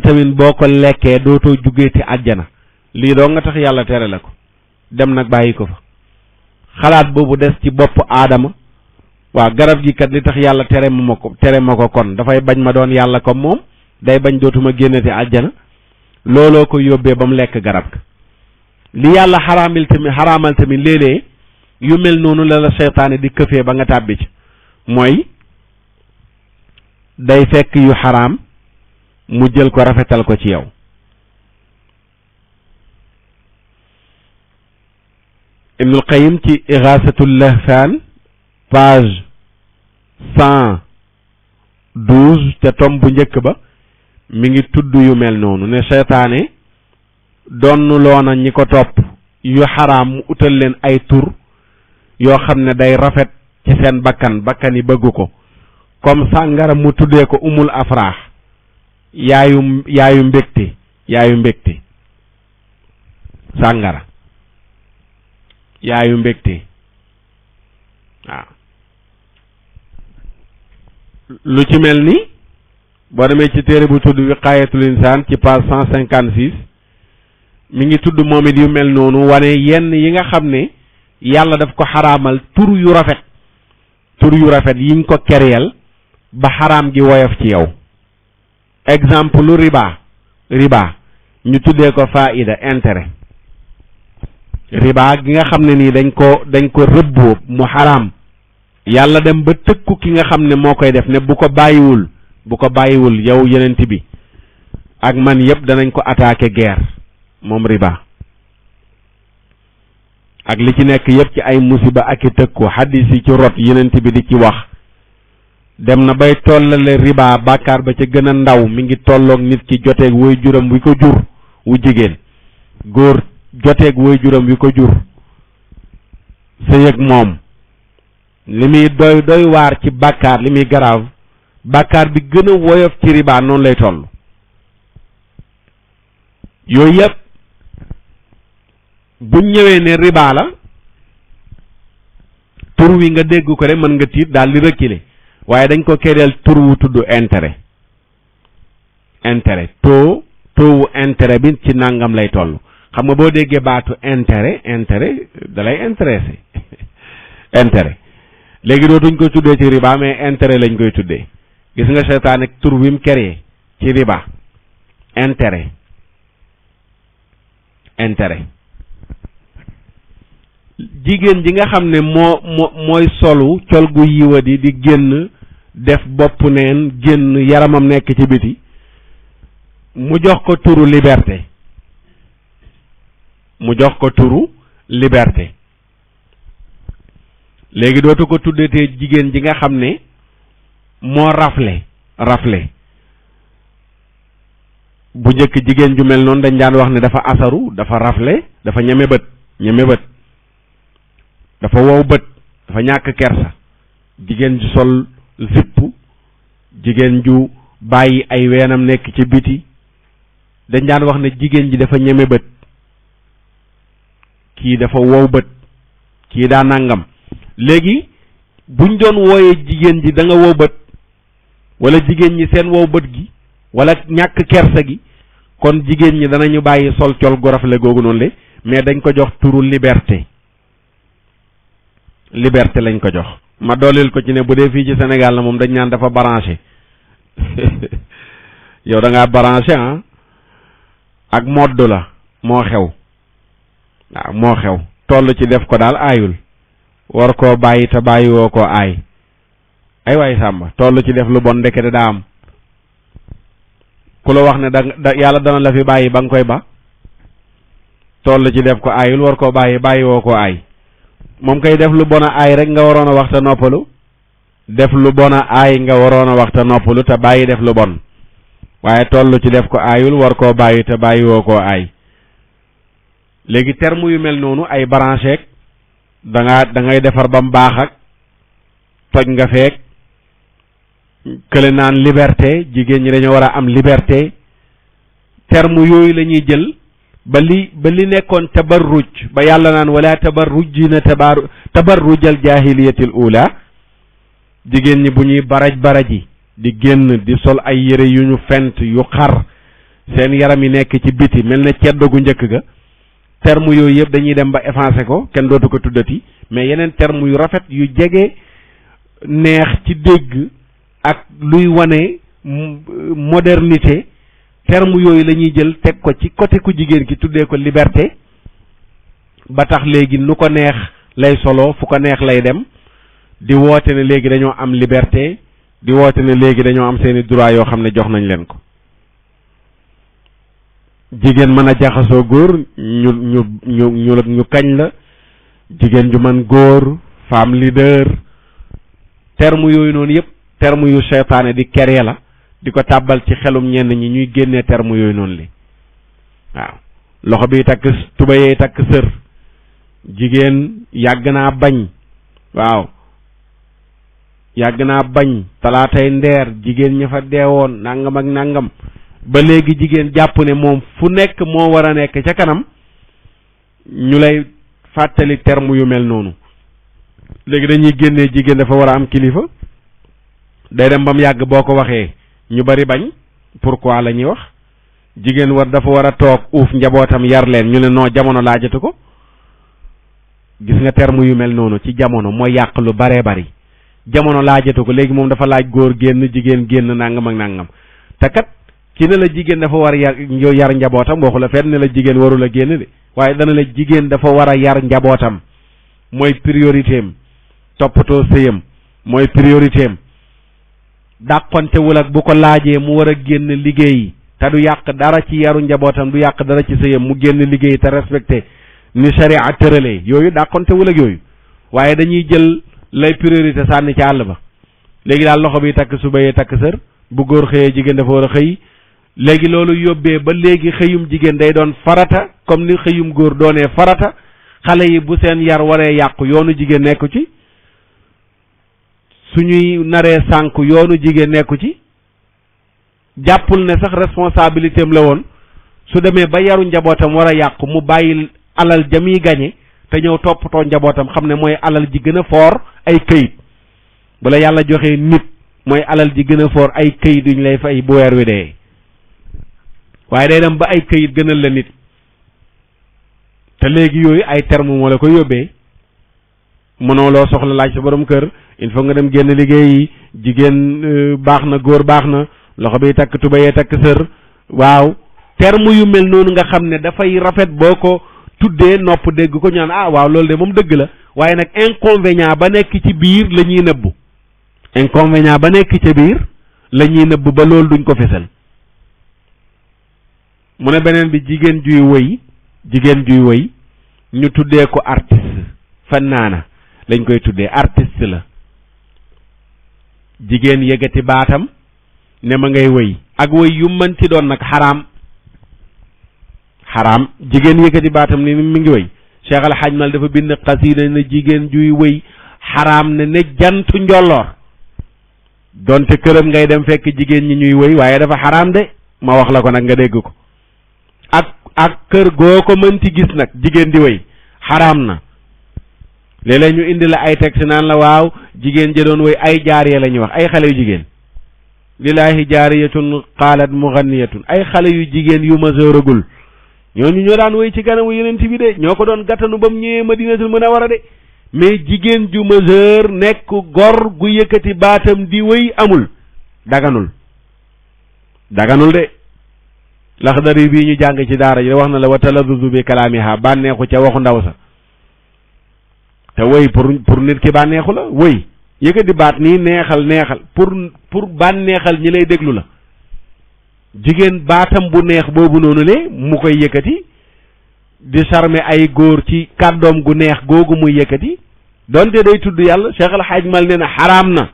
[SPEAKER 2] tamit boo ko lekkee dootoo jugeeti àjjana. lii doo nga tax yàlla tere la ko, dem nag bàyyi ko fa. xalaat boobu des ci bopp Aadama, waa garab gi kat li tax yàlla tere ma ko kon dafay bañ ma doon yàlla comme moom, day bañ dootuma génnati àjjana. looloo ko yóbbee ba mu lekk garab ga. li yàlla xaraamal tamit léeg-léeg yu mel noonu la seytaane di këfee ba nga tàbbi ci, mooy day fekk yu xaraam mu jël ko rafetal ko ci yow. Ibnul Qayyim ci Igaasatul Lahfaan page 112 ca tom bu njëkk ba mi ngi tudd yu mel noonu, ne seytaane donnu loona ñi ko topp yu xaraam mu utal leen ay tur yoo xam ne day rafet ci seen bakkan yi bëgg ko, comme sàngara mu tuddee ko umul afraax, yaayu mbégte sàngara yaayu mbégte. waaw lu ci mel ni boo demee ci téere bu tudd Wiqaayatul Insaan ci page 156 mi ngi tudd moom it yu mel noonu, wane yenn yi nga xam ne yàlla daf ko xaraamal tur yu rafet tur yu rafet yiñ ko kereel ba xaraam gi woyof ci yow. exemple lu riba ñu tuddee ko faida intérêt. riba gi nga xam ne nii dañ ko rëbboo mu xaraam yàlla dem ba tëkku ki nga xam ne moo koy def ne bu ko bàyyiwul yow yenent bi ak man yëpp danañ ko attaquer guerre moom riba ak li ci nekk yëpp ci ay musiba ak i tëkku xaddis yi ci rot yenent bi di ci wax dem na bay tollale riba bàkkaar ba ca gën a ndaw mi ngi tolloog nit ki joteeg woy juram wi ko jur wu jigéen góor joteeg woy juram wi ko jur sëy ak moom li muy doy waar ci bàkkaar li muy garaaw bàkkaar bi gën a woyof ci riba noonu lay toll. yooyu yëpp buñ ñëwee ne riba la tur wi nga dégg ko rek mën nga tiit daal di reculer waaye dañ ko kédeel tur wu tudd intérêt taux wu intérêt bi ci nangam lay toll xam nga boo déggee baatu intérêt da lay intéressé intérêt léegi dootuñ ko tuddee ci riba mais intérêt lañ koy tuddee gis nga seytaane ak tur wi mu créé ci riba intérêt jigéen ji nga xam ne mooy solu col gu yiwadi di génn def bopp neen génn yaramam nekk ci biti mu jox ko turu liberté léegi dootu ko tuddatee jigéen ji nga xam ne moo rafle bu njëkk jigéen ju mel noonu dañ daan wax ne dafa asaru dafa rafle dafa ñeme bët dafa wow bët dafa ñàkk kersa jigéen ju sol zipp jigéen ju bàyyi ay weenam nekk ci biti dañ daan wax ne jigéen ji dafa ñeme bët kii dafa wow bët kii daa nangam léegi buñ doon wooyee jigéen ji da nga wow bët wala jigéen ñi seen wow bët gi wala ñàkk kersa gi kon jigéen ñi danañu bàyyi sol col gu rafle googu noonu le mais dañ ko jox turu liberté lañ ko jox ma dooleel ko ci ne bu dee fii ci Sénégal la moom dañ naan dafa branché yow da ngaa branché ak modd la moo xew toll ci def ko daal aayul war koo bàyyi te bàyyi woo koo aay ay waay sàmba toll ci def lu bon ndekete daa am ku la wax ne da yàlla dana la fi bàyyi ba nga koy ba toll ci def ko aayul war koo bàyyi woo koo aay moom kay def lu bon a aay rek nga waroon a wax te noppalu def lu bon a aay nga waroon a wax te noppalu te bàyyi def lu bon waaye toll ci def ko aayul war koo bàyyi te bàyyi woo koo aay léegi terme yu mel noonu ay branché da ngay defar ba mu baax ak toj nga feek kële naan liberté jigéen ñi dañoo war a am liberté terme yooyu la ñuy jël ba li nekkoon tabarruj ba yàlla naan wala tabarrujina tabarrujal jahiliyatil ula jigéen ñi bu ñuy baraji di génn di sol ay yére yu ñu fent yu xar seen yaram yi nekk ci biti mel ne ceddo gu njëkk ga terme yooyu yëpp dañuy dem ba effacé ko kenn dootu ko tuddati mais yeneen terme yu rafet yu jege neex ci dégg ak luy wane modernité terme yooyu la ñuy jël teg ko ci côté ku jigéen ki tuddee ko liberté ba tax léegi nu ko neex lay solo fu ko neex lay dem di woote ne léegi dañoo am liberté di woote ne léegi dañoo am seeni droit yoo xam ne jox nañ leen ko jigéen mën a jaxasoo góor ñu kañ la jigéen ju man góor femme leader terme yooyu noonu yëpp terme yu seytaane di kere la di ko tàbbal ci xelum ñenn ñi ñuy génnee terme yooyu noonu li waaw loxo bi takk tubayee takk sër jigéen yàgg naa bañ waaw yàgg naa bañ talaatay ndeer jigéen ña fa deewoon nangam ak nangam ba léegi jigéen jàpp ne moom fu nekk moo war a nekk ca kanam ñu lay fàttali terme yu mel noonu léegi dañuy génnee jigéen dafa war a am kilifa day dem ba mu yàgg boo ko waxee ñu bari bañ pourquoi la ñuy wax jigéen dafa war a toog uuf njabootam yar leen ñu ne non jamono laajatu ko gis nga terme yu mel noonu ci jamono mooy yàq lu baree bari jamono laajatu ko léegi moom dafa laaj góor génn jigéen génn nangam ak nangam te kat ci ne la jigéen dafa war a yar njabootam waxu la fenn ne la jigéen warul a génn de waaye dana la jigéen dafa war a yar njabootam mooy priorité am toppatoo sëyam mooy priorité am dàqontewul ak bu ko laajee mu war a génn liggéey te du yàq dara ci yaru njabootam du yàq dara ci sëyam mu génn liggéey te respecté ni sharia tëralee yooyu dàqontewul ak yooyu waaye dañuy jël lay priorité sànni ci àll ba léegi daal loxo bi takk su bayee takk sër bu góor xëyee jigéen dafa war a xëy léegi loolu yóbbee ba léegi xëyum jigéen day doon farata comme ni xëyum góor doonee farata xale yi bu seen yar waree yàqu yoonu jigéen nekku ci suñuy naree sànku yoonu jigéen nekku ci jàppul ne sax responsabilité am la woon su demee ba yaru njabootam war a yàqu mu bàyyi alal ja muy gañe te ñëw toppatoo njabootam xam ne mooy alal ji gën a foor ay këyit bu la yàlla joxee nit mooy alal ji gën a foor ay këyit yuñ lay fay bu weer wi dee waaye day dem ba ay këyit gënal la nit te léegi yooyu ay terme moo la ko yóbbee mënoo loo soxla laaj sa borom kër il faut nga dem génn liggéeyi jigéen baax na góor baax na loxo bi takk tubayee takk sër waaw terme yu mel noonu nga xam ne dafay rafet boo ko tuddee nopp dégg ko ñaan waaw loolu de moom dëgg la waaye nag inconvénient ba nekk ci biir la ñuy nëbbu inconvénient ba nekk ci biir la ñuy nëbbu ba loolu duñ ko fesal mu ne beneen bi jigéen juy wëy ñu tuddee ko artiste fannaana lañ koy tuddee artiste la jigéen yëgati baatam ne ma ngay wëy ak wëy yu mënti doon nag xaraam jigéen yëkkati baatam ni mi ngi wëy Cheikh Al Hadj Mal dafa bind xasida ne jigéen juy wëy xaraam ne jantu njolloor donte këram ngay dem fekk jigéen ñi ñuy wëy waaye dafa xaraam de ma wax la ko nag nga dégg ko ak kër goo ko mënti gis nag jigéen di wëy xaraam na léeg-léeg ñu indi la ay texte naan la waaw jigéen ja doon wëy ay jaariya la ñuy wax ay xale yu jigéen lillaahi jaariyatun qaalat mughanniyatun ay xale yu jigéen yu masooragul ñooñu ñoo daan wëy ci kanamu yeneen bi de ñoo ko doon gàttanu ba mu ñëwee Madinatul Munawwara de mais jigéen ju masoor nekk gor gu yëkkati baatam di wëy amul daganul de Laxdari bii ñu jàng ci daara ji wax na la wa talazuzu bi kalaamiha bànneexu ca waxu ndaw sa te wëy pour nit ki bànneexu la wëy yëkkati baat nii neexal pour bànneexal ñi lay déglu la jigéen baatam bu neex boobu noonu le mu koy yëkkati di charmer ay góor ci kàddoom gu neex googu muy yëkkati donte day tudd yàlla Cheikh Al Hadj Mal nee na xaraam na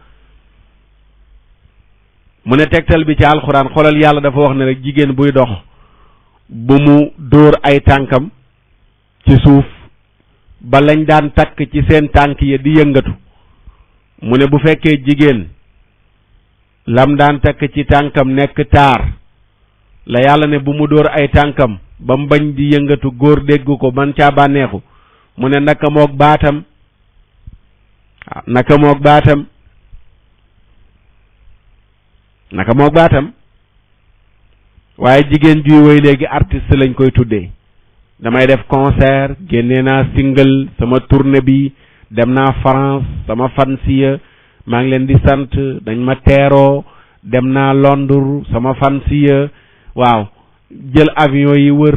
[SPEAKER 2] mu ne tegtal bi ci alxuraan xoolal yàlla dafa wax ne rek jigéen buy dox bu mu dóor ay tànkam ci suuf ba lañ daan takk ci seen tànk yi di yëngatu mu ne bu fekkee jigéen lam daan takk ci tànkam nekk taar la yàlla ne bu mu dóor ay tànkam ba mu bañ di yëngatu góor dégg ko man caa bànneexu mu ne naka moog baatam waaye jigéen juy woy léegi artiste lañ koy tuddee damay def concert génnee naa single sama tournée bi dem naa France sama fansiya maa ngi leen di sant dañ ma teeroo dem naa Londres sama fansiya waaw jël avion yi wër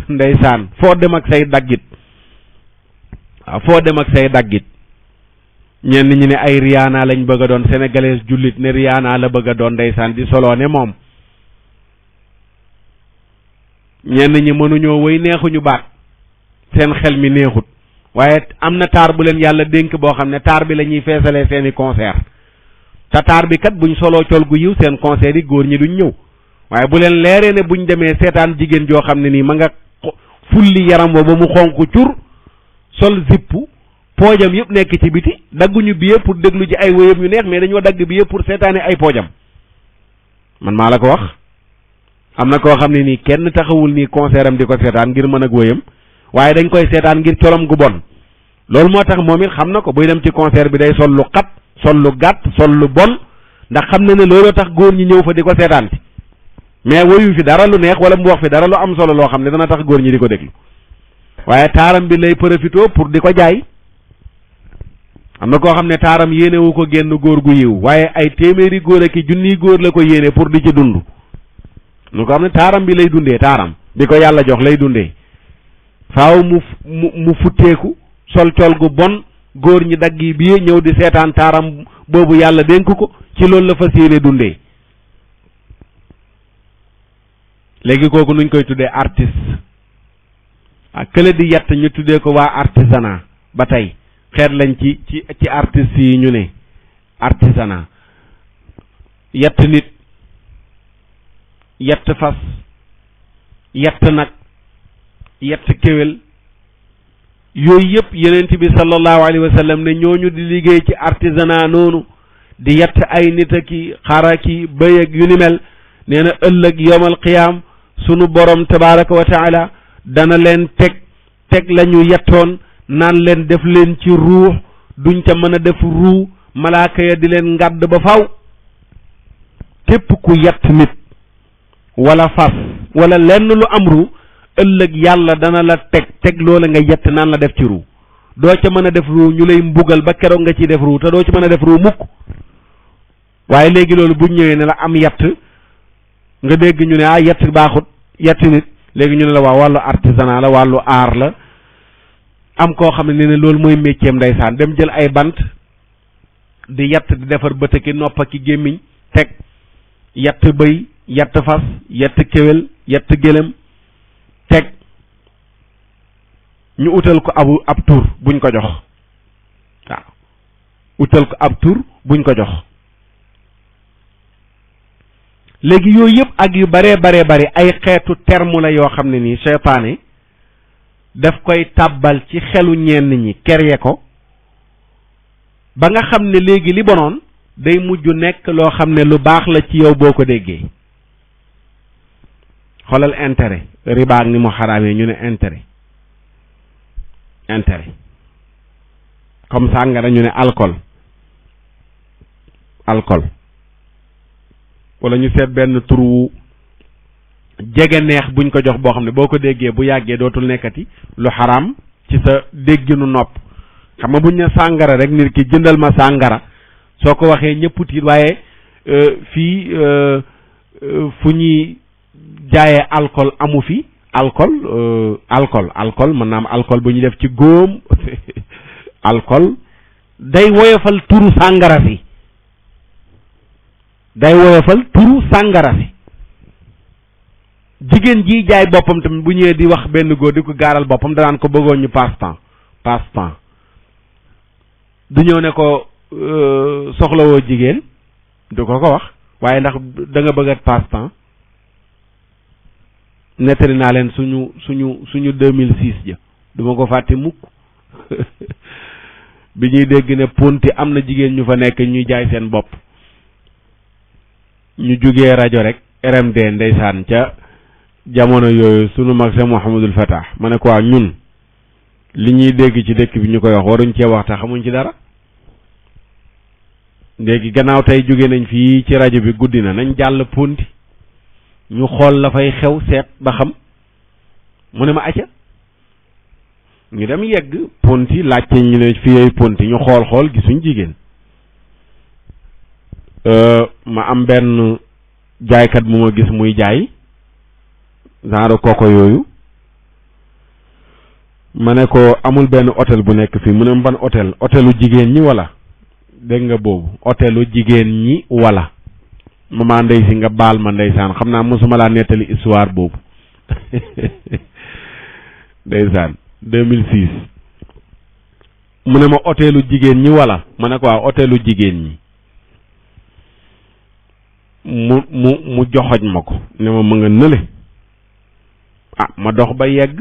[SPEAKER 2] ndeysaan foo dem ak say daggit ñenn ñi ne ay Rihanna lañ bëgg a doon sénégalaise jullit ne Rihanna la bëgg a doon ndeysaan di soloo ne moom ñenn ñi mënuñoo wëy neexuñu baat seen xel mi neexut waaye am na taar bu leen yàlla dénk boo xam ne taar bi la ñuy feesalee seeni concert te taar bi kat buñ soloo col gu yiw seen concert yi góor ñi duñ ñëw waaye bu leen leeree ne buñ demee seetaan jigéen joo xam ne nii ma nga fulli yaram wa ba mu xonq cur sol zippu poojam yëpp nekk ci biti dagguñu billet pour déglu ji ay wéyam yu neex mais dañoo dagg billet pour seetaane ay poojam man maa la ko wax am na koo xam ne nii kenn taxawul nii concert am di ko seetaan ngir mën ak wéyam waaye dañ koy seetaan ngir colom gu bon loolu moo tax moom it xam na ko buy dem ci concert bi day sol lu xat sol lu gàtt sol lu bon ndax xam na ne looloo tax góor ñi ñëw fa di ko seetaan si mais woyu fi dara lu neex wala mu wax fi dara lu am solo loo xam ne dana tax góor ñi di ko déglu waaye taaram bi lay profité pour di ko jaay am na koo xam ne taaram yéenewu ko génn góor gu yiw waaye ay téeméeri góor ak junniy góor la ko yéene pour di ci dund nu ko xam ne taaram bi lay dundee taaram bi ko yàlla jox lay dundee faaw mu futteeku sol col gu bon góor ñi dagg yi bii ñëw di seetaan taaram boobu yàlla dénk ko ci loolu la fas yéene dundee léegi kooku nuñ koy tuddee artiste ak kële di yett ñu tuddee ko waa artisanat ba tey xeet lañ ci artistes yi ñu ne artisanat yett nit yett fas yett nag yett kéwél yooyu yëpp yenent bi sallallahu alayhi wa sallam ne ñooñu di liggéey ci artisanat noonu di yett ay nit a ki xara ki bëy ak yu ni mel nee na ëllëg yawmal qiyaam sunu borom tabaraka wa taala dana leen teg la ñu yettoon naan leen def leen ci ruux duñ ca mën a def ruu malaaka ya di leen ngàdd ba faw képp ku yett nit wala fas wala lenn lu am ruu ëllëg yàlla dana la teg loola nga yett naan la def ci ruu doo ca mën a def ruu ñu lay mbugal ba keroog nga ciy def ruu te doo ci mën a def ruu mukk waaye léegi loolu buñ ñëwee ne la am yett nga dégg ñu ne yett baaxut yett nit léegi ñu ne la waa wàllu artisanat la wàllu art la am koo xam ne ne loolu mooy métier ndeysaan dem jël ay bant di yett di defar bët ki nopp ki gémmiñ teg yett bëy yett fas yett kéwél yett gëlëm teg ñu utal ko ab tur buñ ko jox waaw utal ko ab tur buñ ko jox léegi yooyu yëpp ak yu baree bari ay xeetu terme la yoo xam ne nii seytaane daf koy tàbbal ci xelu ñenn ñi kerye ko ba nga xam ne léegi li bonoon day mujj nekk loo xam ne lu baax la ci yow boo ko déggee xoolal intérêt riba ak ni mu xaraamee ñu ne intérêt comme sàngara ñu ne alcool wala ñu seet benn turu jege neex buñ ko jox boo xam ne boo ko déggee bu yàggee dootul nekkati lu xaraam ci sa dégginu nopp xam nga buñ ne sàngara rek nit ki jëndal ma sàngara soo ko waxee ñëpp tiit waaye fii fu ñuy jaayee alcool amu fi alcool mën naa am alcool bu ñu def ci góom alcool day woyofal turu sàngara si jigéen ji jaay boppam tamit bu ñëwee di wax benn góor di ko gaaral boppam danaan ko bëggoon ñu passe-temps du ñëw ne ko soxlawoo jigéen du ko wax waaye ndax da nga bëgg a passe-temps nettali naa leen suñu 2006 ja duma ko fàtte mukk bi ñuy dégg ne ponti am na jigéen ñu fa nekk ñuy jaay seen bopp ñu jugee rajo rek RMD ndeysaan ca jamono yooyu sunu mag sa Mouhamadul Fatah ma ne ko waa ñun li ñuy dégg ci dëkk bi ñu koy wax waruñ cee wax te xamuñ ci dara léegi gannaaw tey jóge nañ fii ci rajo bi guddi na nañ jàll ponti ñu xool la fay xew seet ba xam mu ne ma acca ñu dem yegg ponti laajte ñu ne fii ay ponti ñu xool gisuñ jigéen ma am benn jaaykat bu ma gis muy jaay genre koko yooyu ma ne ko amul benn hôtel bu nekk fii mu ne ban hôtelu jigéen ñi wala dégg nga boobu hôtelu jigéen ñi wala mama ndey si nga baal ma ndeysaan xam naa mosuma laa nettali histoire boobu ndeysaan 2006 mu ne ma hôtelu jigéen ñi wala ma ne ko waaw hôtelu jigéen ñi mu joxoñ ma ko ne ma nga nële ma dox ba yegg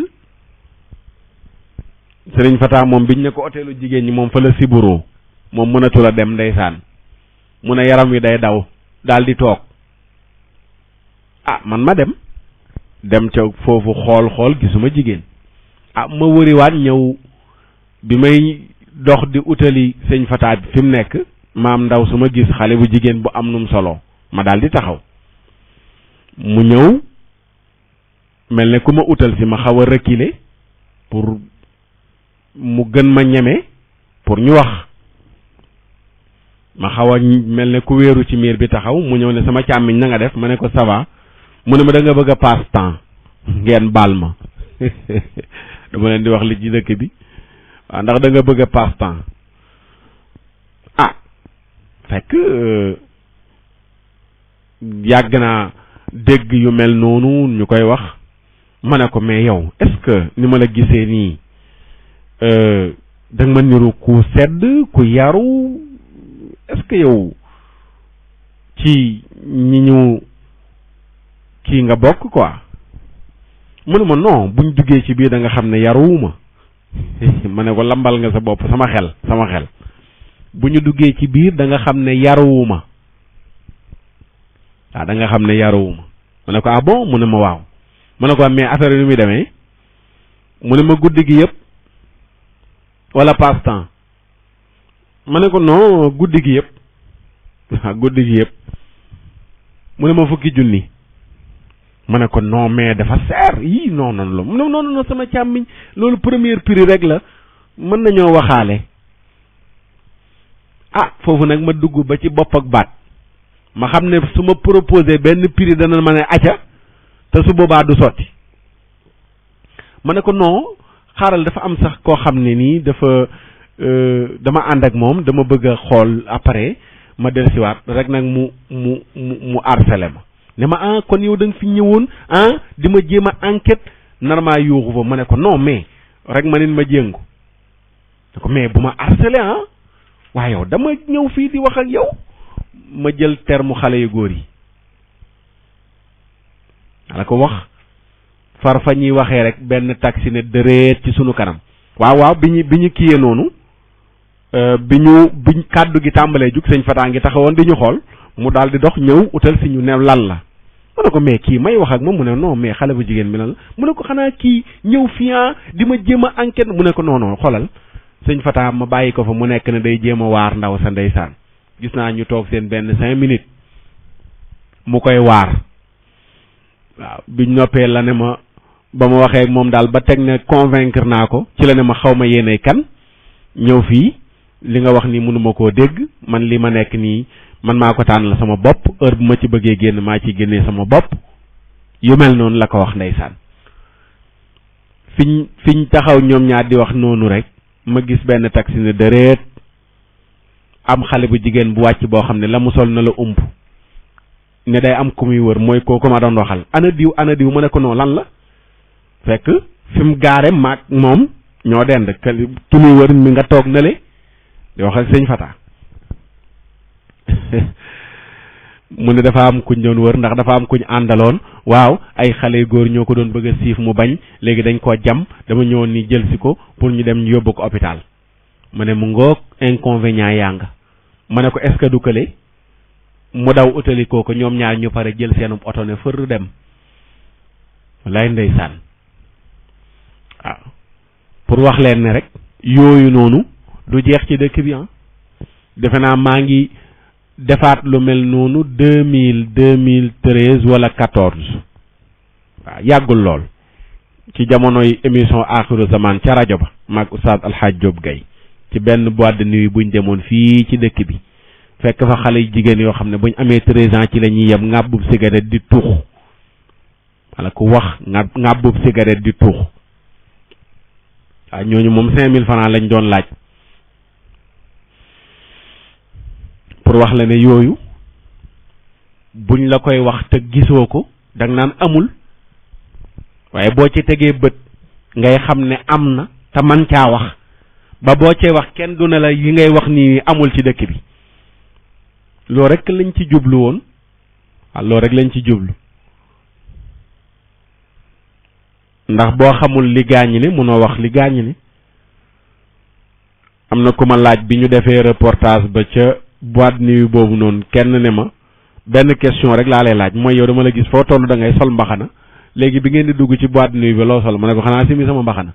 [SPEAKER 2] Sëriñ Fata moom biñ ne ko hôtelu jigéen ñi moom fa la siburoo moom mënatu la dem ndeysaan mu ne yaram wi day daw daal di toog man ma dem ca foofu xool gisuma jigéen ma wëriwaat ñëw bi may dox di utali sëñ Fata bi fi mu nekk maam ndaw su ma gis xale bu jigéen bu am num solo ma daal di taxaw mu ñëw mel ne ku ma utal si ma xaw a reculer pour mu gën ma ñeme pour ñu wax ma xaw a mel ne ku wéeru ci miir bi taxaw mu ñëw ne sama càmmiñ na nga def ma ne ko ça va mu ne ma da nga bëgg a passe temps ngeen baal ma dama leen di wax li ci dëkk bi waaw ndax da nga bëgg a passe temps ah fekk yàgg naa dégg yu mel noonu ñu koy wax ma ne ko mais yow est-ce que ni ma la gisee nii da nga ma niru ku sedd ku yaru est-ce que yow ci ñi ñu kii nga bokk quoi mu ne ma non buñ duggee ci biir da nga xam ne yaruwuma ma ne ko lambal nga sa bopp sama xel bu ñu duggee ci biir da nga xam ne yaruwuma waaw da nga xam ne yaruwuma ma ne ko ah bon mu ne ma waaw ma ne ko mais affaire yi ni muy demee mu ne ma guddi gi yëpp wala passe temps ma ne ko non guddi gi yëpp waaw guddi gi yëpp mu ne ma fukki junni ma ne ko non mais dafa seer yii non non sama càmmiñ loolu premier prix rek la mën nañoo waxaale ah foofu nag ma dugg ba ci bopp ak baat ma xam ne su ma proposé benn prix dana ma ne acca te su boobaa du sotti ma ne ko non xaaral dafa am sax koo xam ne nii dafa dama ànd ak moom dama bëgg a xool après ma dellusiwaat rek nag mu harcelé ma ne ma ah kon yow da nga fi ñëwoon ah di ma jéem a enquête nar yuuxu fa ma ne ko non mais rek ma nit ma jéngu ne ko mais bu ma harcelé ah waaye yow dama ñëw fii di wax ak yow ma jël terme xale yu góor yi ala ko wax far fa ñuy waxee rek benn taxi ne dëreet ci sunu kanam waaw bi ñu kiyee noonu biñ kàddu gi tàmbalee jug sëñ Fataa ngi taxawoon di ñu xool mu daal di dox ñëw utal si ñu ne lan la ma ne ko mais kii may wax ak moom mu ne non mais xale bu jigéen bi lan la mu ne ko xanaa kii ñëw fii di ma jéem a enquête mu ne ko non xoolal sëñ Fataa ma bàyyi ko fa mu nekk ne day jéem a waar ndaw sa ndeysaan gis naa ñu toog seen benn 5 minutes mu koy waar waaw biñ noppee la ne ma ba ma waxee ak moom daal ba teg ne convaincre naa ko ci la ne ma xaw ma yéenay kan ñëw fii li nga wax ni mënuma koo dégg man li ma nekk nii man maa ko tànn la sama bopp heure bu ma ci bëggee génn maa ci génnee sama bopp yu mel noonu la ko wax ndeysaan fiñ taxaw ñoom ñaar di wax noonu rek ma gis benn taxi ne dëreet am xale bu jigéen bu wàcc boo xam ne la mu sol na la ump ne day am ku muy wër mooy kooku ma doon waxal ana diw mu ne ko non lan la fekk fi mu gaare maag moom ñoo dend ki muy wër mi nga toog na le di wax ak sëñ Fata mu ne dafa am kuñ doon wër ndax dafa am kuñ àndaloon waaw ay xale góor ñoo ko doon bëgg a siif mu bañ léegi dañ koo jam dama ñëwoon ni jël si ko pour ñu dem yóbbu ko hôpital ma ne mu ngoog inconvénient yaa nga ma ne ko est-ce que du kële mu daw utali kooku ñoom ñaar ñu pare jël seenum oto ne fër dem wallaay ndeysaan waaw pour wax leen ne rek yooyu noonu du jeex ci dëkk bi defe naa maa ngi defaat lu mel noonu 2013 wala 14 waaw yàggul lool ci jamonoy émission Axiru Zaman ca rajo ba maag Oustaz Alhaaj Diop Gaye ci benn boîte de nuit buñ demoon fii ci dëkk bi fekk fa xale yu jigéen yoo xam ne buñ amee 13 ans ci la ñuy yem ŋàbbub cigarette di tuux wala ku wax ŋàbbub cigarette di tuux waaw ñooñu moom 5000 francs lañ doon laaj pour wax la ne yooyu buñ la koy wax te gisoo ko danga naan amul waaye boo ci tegee bët ngay xam ne am na te man caa wax ba boo cee wax kenn du ne la yi ngay wax nii amul ci dëkk bi loolu rek lañ ci jublu woon waaw loolu rek lañ ci jublu ndax boo xamul li gaañi ne mënoo wax li gaañi ne am na ku ma laaj bi ñu defee reportage ba ca boîte nuit boobu noonu kenn ne ma benn question rek laa lay laaj mooy yow dama la gis foo toll da ngay sol mbaxana léegi bi ngeen di dugg ci boîte nuit bi loo sol ma ne ko xanaa simi sama mbaxana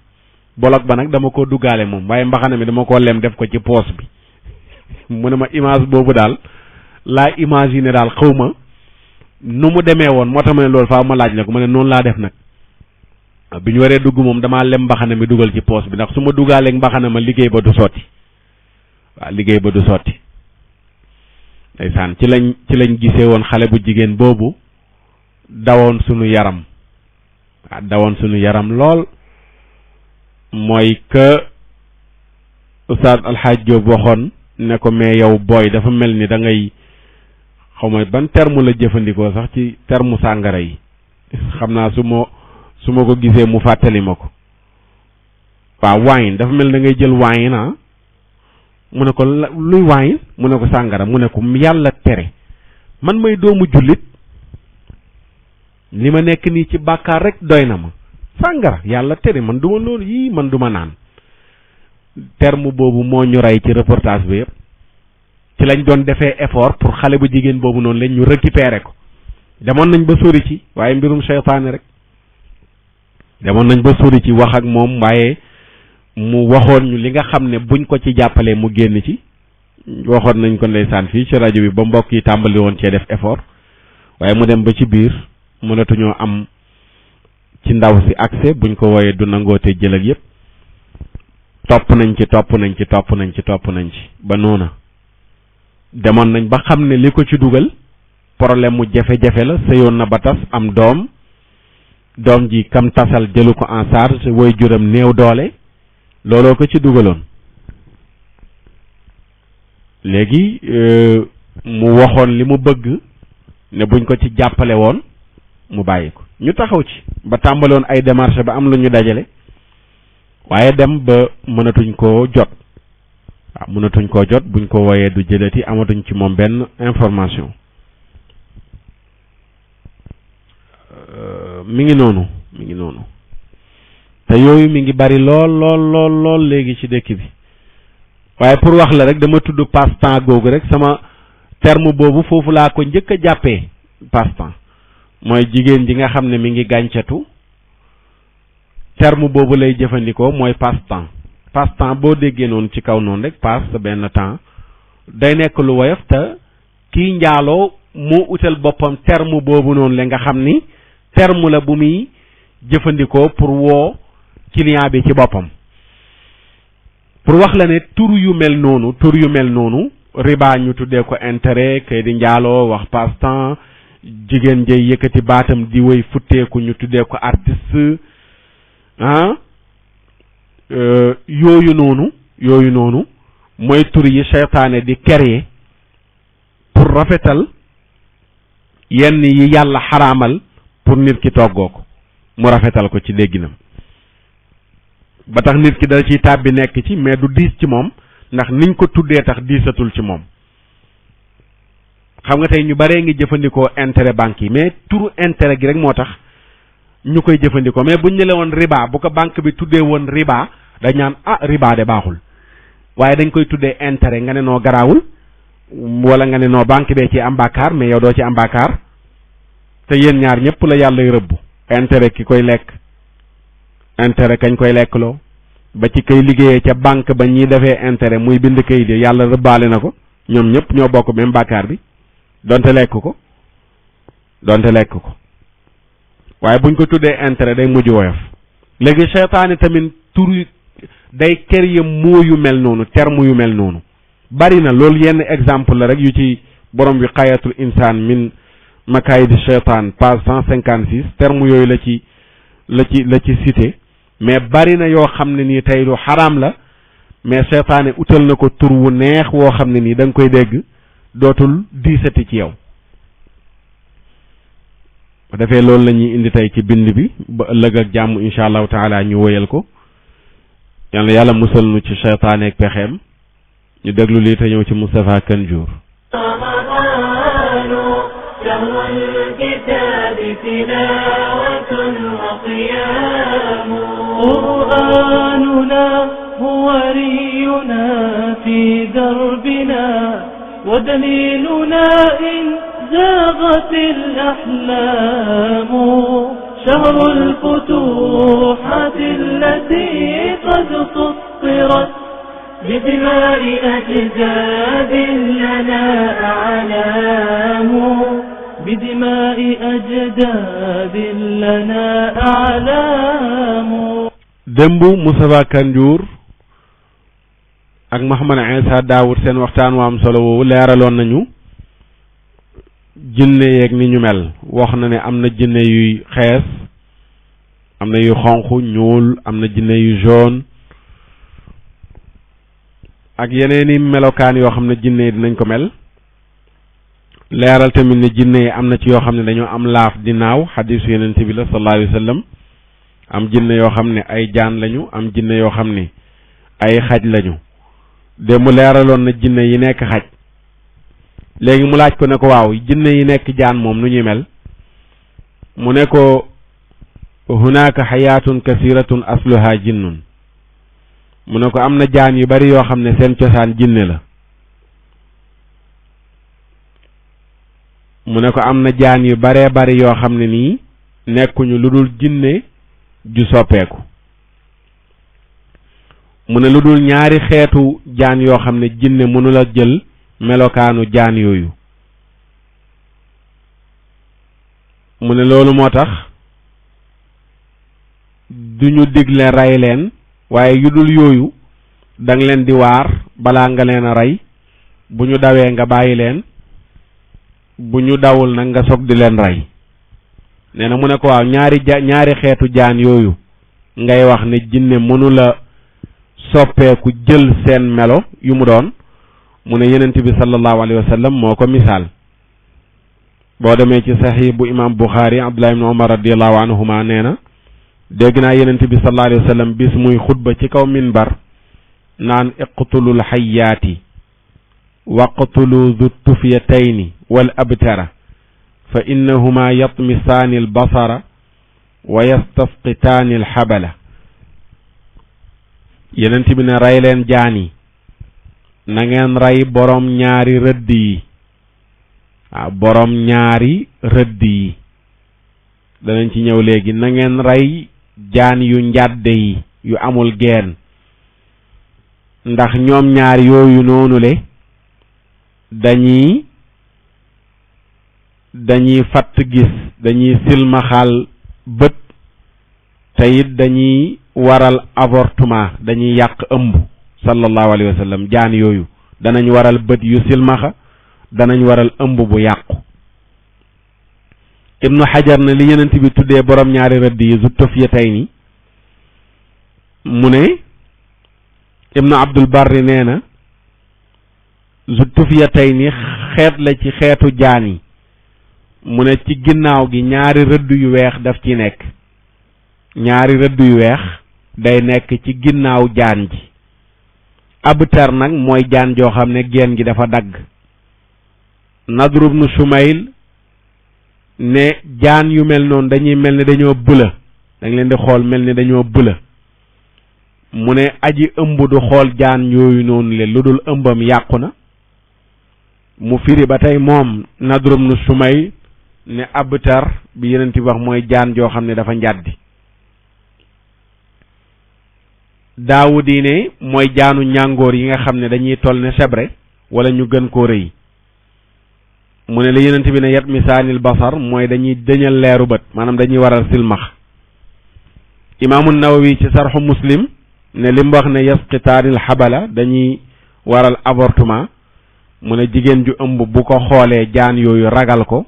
[SPEAKER 2] bolok ba nag dama ko duggaale moom waaye mbaxana mi dama ko lem def ko ci poos bi mu ne ma image boobu daal laa imaginer daal xaw ma nu mu demee woon moo tax ma ne loolu faaw ma laaj la ko ma ne noonu laa def nag bi ñu waree dugg moom damaa lem mbaxana mi dugal ci poos bi ndax su ma duggaaleeg mbaxana ma liggéey ba du sotti waaw liggéey ba du sotti ndeysaan ci lañ gisee woon xale bu jigéen boobu dawoon sunu yaram dawoon sunu yaram lool mooy que Oustaz Alhaaj Diop waxoon ne ko mais yow booy dafa mel ni da ngay xaw ma ban terme la jëfandikoo sax ci terme sàngara yi xam naa su ma ko gisee mu fàttali ma ko waaw wine dafa mel da ngay jël wine mu ne ko luy wine mu ne ko sàngara mu ne ko yàlla tere man may doomu jullit li ma nekk nii ci bàkkaar rek doy na ma sàngara yàlla tere man duma loolu yii man duma naan terme boobu moo ñu rey ci reportage bi yëpp ci lañ doon defee effort pour xale bu jigéen boobu noonu lañ ñu récupérer ko demoon nañ ba sori ci waaye mbirum seytaane rek demoon nañ ba sori ci wax ak moom waaye mu waxoon ñu li nga xam ne buñ ko ci jàppalee mu génn ci waxoon nañ ko ndeysaan fii ci rajo bi ba mbokk yi tàmbali woon cee def effort waaye mu dem ba ci biir mënatuñoo am ci ndaw si accès buñ ko wooyee du nangoote jël ak yëpp topp nañ ci ba noona demoon nañ ba xam ne li ko ci dugal problème mu jafe-jafe la sëyoon na ba tas am doom ji kam tasal jëlu ko en charge woy juram néew doole looloo ko ci dugaloon léegi mu waxoon li mu bëgg ne buñ ko ci jàppale woon mu bàyyi ko ñu taxaw ci ba tàmbaloon ay démarche ba am lu ñu dajale waaye dem ba mënatuñ koo jot buñ ko wooyee du jëlati amatuñ ci moom benn information mi ngi noonu te yooyu mi ngi bari lool léegi ci dëkk bi waaye pour wax la rek dama tudd passe-temps googu rek sama terme boobu foofu laa ko njëkk a jàppee passe-temps mooy jigéen ji nga xam ne mi ngi gàncatu terme boobu lay jëfandikoo mooy passe-temps boo déggee noonu ci kaw noonu rek passe benn temps day nekk lu woyof te kii njaaloo moo utal boppam terme boobu noonu la nga xam ni terme la bu muy jëfandikoo pour woo client bi ci boppam pour wax la ne tur yu mel noonu riba ñu tuddee ko intérêt kay di njaaloo wax passe-temps jigéen jay yëkkati baatam di woy futteeku ñu tuddee ko artiste yooyu noonu mooy tur yi seytaane di créer pour rafetal yenn yi yàlla xaraamal pour nit ki toggoo ko mu rafetal ko ci dégginam ba tax nit ki dal ciy tàbbi nekk ci mais du diis ci moom ndax niñ ko tuddee tax diisatul ci moom xam nga tey ñu baree ngi jëfandikoo intérêt banque yi mais turu intérêt gi rek moo tax ñu koy jëfandikoo mais buñ ne la woon riba bu ko banque bi tuddee woon riba dañ naan riba de baaxul waaye dañ koy tuddee intérêt nga ne noo garaawul wala nga ne noo banque bee ci am bàkkaar mais yow doo ci am bàkkaar te yéen ñaar ñëpp la yàlla rëbb intérêt ki koy lekk intérêt kañ koy lekkloo ba ci kay liggéeyee ca banque ba ñuy defee intérêt muy bind kayit yi yàlla rëbbaale na ko ñoom ñëpp ñoo bokk même bàkkaar bi donte lekk ko waaye buñ ko tuddee intérêt day mujj woyof léegi seytaane tamit tur day créer moo yu mel noonu terme yu mel noonu bari na loolu yenn exemple la rek yu ci borom bi xayatul insaan min makayidi seytaan page 156 terme yooyu la ci cité mais bari na yoo xam ne nii tey lu xaraam la mais seytaane utal na ko tur wu neex woo xam ne nii da nga koy dégg dootul diisati ci yow bu defee loolu la ñuy indi tey ci bind bi ba ëllëg ak jàmm insha allahu taala ñu woyal ko yàlla musal nu ci seytaane ak pexeem ñu déglu lii te ñëw ci Moustapha Kanjour
[SPEAKER 1] قرآننا هو ولينا في دربنا ودليلنا إن زاغت الأحلام شهر الفتوحات التي قد سطرت بدماء أجداد لنا أعلام بدماء أجداد لنا أعلام
[SPEAKER 2] démb Moustapha Kanjour ak Mouhamed Issa Daoud seen waxtaan wa am solo woowu leeraloon nañu jinne yeeg ni ñu mel wax na ne am na jinne yuy xees, am na yu xonq ñuul, am na jinne yu jaune ak yeneeni melokaan yoo xam ne jinne yi dinañ ko mel. leeral tamit ne jinne yi am na ci yoo xam ne dañoo am laaf di naaw, xadiisu Yonent bi la sallallahu alayhi wa sallam. am jinne yoo xam ne ay jaan lañu, am jinne yoo xam ne ay xaj lañu. démb leeraloon na jinne yi nekk xaj. léegi mu laaj ko ne ko waaw jinne yi nekk jaan moom nu ñuy mel. mu ne ko hunaaka xayaatun kasiratun asluha jinnun. mu ne ko am na jaan yu bari yoo xam ne seen cosaan jinne la. mu ne ko am na jaan yu baree bari yoo xam ne nii nekkuñu lu dul jinne ju soppeeku. mu ne lu dul ñaari xeetu jaan yoo xam ne jinne mënula jël melokaanu jaan yooyu. mu ne loolu moo tax duñu digle rey leen, waaye yu dul yooyu danga leen di waar balaa nga leen a rey. bu ñu dawee nga bàyyi leen, bu ñu dawul nag nga soog di leen rey. nee na mu ne ko waaw ñaari xeetu jaan yooyu ngay wax ne jinne mënula soppeeku jël seen melo yu mu doon. mu ne Yonent bi sallallahu alayhi wa sallam moo ko misaal. boo demee ci saxiix bu imam Buxaari Abdullah ibn Umar radiyallahu anhuma nee na dégg naa Yonent bi sallallahu alayhi wa sallam bis muy xutba ci kaw minbar naan iqtulul xayyaati waqtulu du tufyatayni wal abtara fa innahuma yatmisaani albasara wa yastafqitaani alxabala. Yonent bi ne rey leen jaan yi, na ngeen rey boroom ñaari rëdd yi. waaw boroom ñaari rëdd yi danañ ci ñëw léegi. na ngeen rey jaan yu njàdde yi yu amul geen, ndax ñoom ñaar yooyu noonu le dañuy fatt gis, dañuy silmaxal bët, te it dañuy waral avortement, dañuy yàq ëmb. sallallahu alayhi wa sallam jaan yooyu danañ waral bët yu silmaxa, danañ waral ëmb bu yàqu. Ibnu Hajar ne li Yonent bi tuddee borom ñaari rëdd yi Zutufyatayni, mu ne Ibnu Abdul Barri nee na Zutufyatayni xeet la ci xeetu jaan yi. mu ne ci ginnaaw gi ñaari rëdd yu weex daf ci nekk. ñaari rëdd yu weex day nekk ci ginnaaw jaan ji. abtar nag mooy jaan joo xam ne geen gi dafa dagg. Nadr ibn Shumayl ne jaan yu mel noonu dañuy mel ni dañoo bëla, dañ leen di xool mel ni dañoo bëla. mu ne aji ëmb du xool jaan yooyu noonu le lu dul ëmbam yàqu na. mu firi ba tey moom Nadr ibn Shumayl ne abtar bi Yonent bi wax mooy jaan joo xam ne dafa njàddi. Daawudi ne mooy jaanu ñàngoor yi nga xam ne dañuy toll ne sebre wala ñu gën koo rëy. mu ne la Yonent bi ne yat misaanil basar mooy dañuy dëñal leeru bët, maanaam dañuy waral silmax. Imaamu Nawawi ci sarxu Muslim ne li mu wax ne yasqitaanil xabala dañuy waral avortement. mu ne jigéen ju ëmb bu ko xoolee jaan yooyu ragal ko,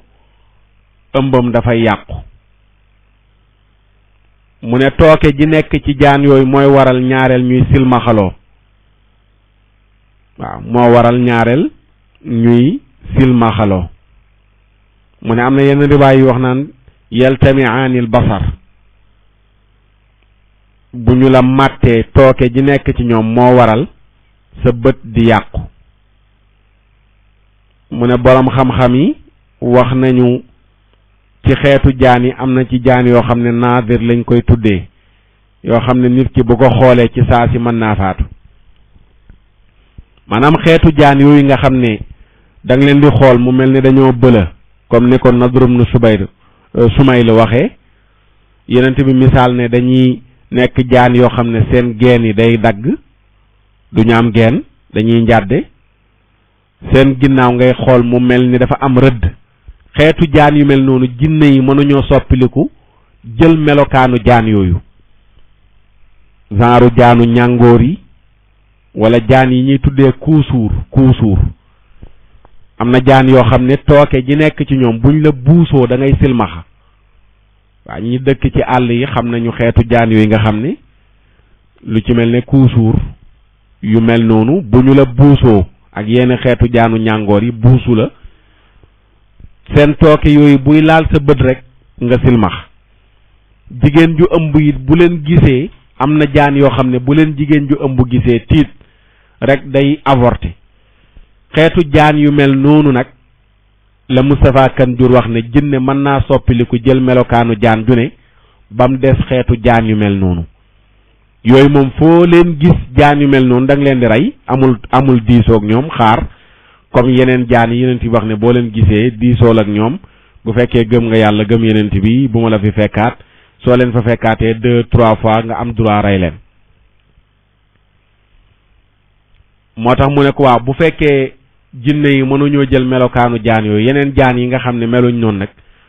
[SPEAKER 2] ëmbam dafay yàqu. mu ne tooke ji nekk ci jaan yooyu mooy waral ñaareel ñuy silmaxaloo. waaw moo waral ñaareel ñuy silmaxaloo. mu ne am na yenn riwaay yu wax naan yaltamiaanil basar, bu ñu la màttee tooke ji nekk ci ñoom moo waral sa bët di yàqu. mu ne boroom xam-xam yi wax nañu ci xeetu jaan yi am na ci jaan yoo xam ne naadir lañ koy tuddee, yoo xam ne nit ki bu ko xoolee ci saa si mën naa faatu. maanaam xeetu jaan yooyu nga xam ne da nga leen di xool mu mel ni dañoo bëla, comme ni ko Nadr ibn Shumayl waxee. Yonent bi misaal ne dañuy nekk jaan yoo xam ne seen geen yi day dagg, du ñu am geen, dañuy njàdde. seen ginnaaw ngay xool mu mel ni dafa am rëdd. xeetu jaan yu mel noonu jinne yi mënuñoo soppiliku jël melokaanu jaan yooyu. genre jaanu ñàngoor yi wala jaan yi ñuy tuddee kuusuur am na jaan yoo xam ne tooke ji nekk ci ñoom buñ la buusoo da ngay silmaxa waaw ñi dëkk ci àll yi xam nañu xeetu jaan yooyu nga xam ne lu ci mel ne kuusuur yu mel noonu bu ñu la buusoo ak yenn xeetu jaanu ñàngoor yi buusu la seen tooke yooyu buy laal sa bët rek nga silmax jigéen ju ëmb it bu leen gisee am na jaan yoo xam ne bu leen jigéen ju ëmb gisee tiit rek day avorter xeetu jaan yu mel noonu nag la Moustapha Kane Diour wax ne jinne mën naa soppiliku jël melokaanu jaan ju ne ba mu des xeetu jaan yu mel noonu yooyu moom foo leen gis jaan yu mel noonu da nga leen di rey amul diisoog ñoom xaar comme yeneen jaan yi yeneen bi wax ne boo leen gisee diisool ak ñoom bu fekkee gëm nga yàlla gëm yeneen bi bu ma la fi fekkaat soo leen fa fekkaatee 2-3 fois nga am droit rey leen moo tax mu ne ko waaw bu fekkee jinne yi mënuñoo jël melokaanu jaan yooyu yeneen jaan yi nga xam ne meluñ noonu nag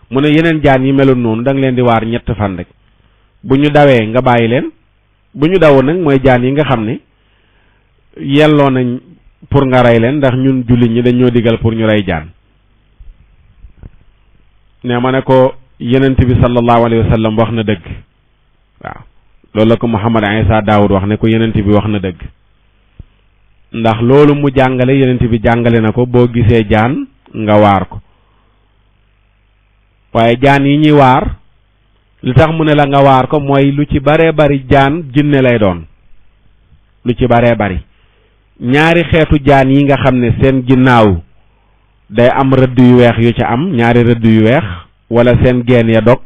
[SPEAKER 2] mu ne yeneen jaan yi meluñ noonu da nga leen di waar 3 fan rek bu ñu dawee nga bàyyi leen bu ñu dawoon nag mooy jaan yi nga xam ne yelloo nañ pour nga rey leen ndax ñun jullit ñi dañ ñoo digal pour ñu rey jaan ne ma ne ko yenent bi sallallahu alayhi wa sallam wax na dëgg waaw loolu la ko Muhammad Isa Daawud wax ne ko yenent bi wax na dëgg ndax loolu mu jàngale yenent bi jàngale na ko boo gisee jaan nga waar ko waaye jaan yi ñuy waar li tax mu ne la nga waar ko mooy lu ci baree bari jaan jinne lay doon lu ci baree bari ñaari xeetu jaan yi nga xam ne seen ginnaaw day am rëdd yu weex yu ca am ñaari rëdd yu weex wala seen geen ya dog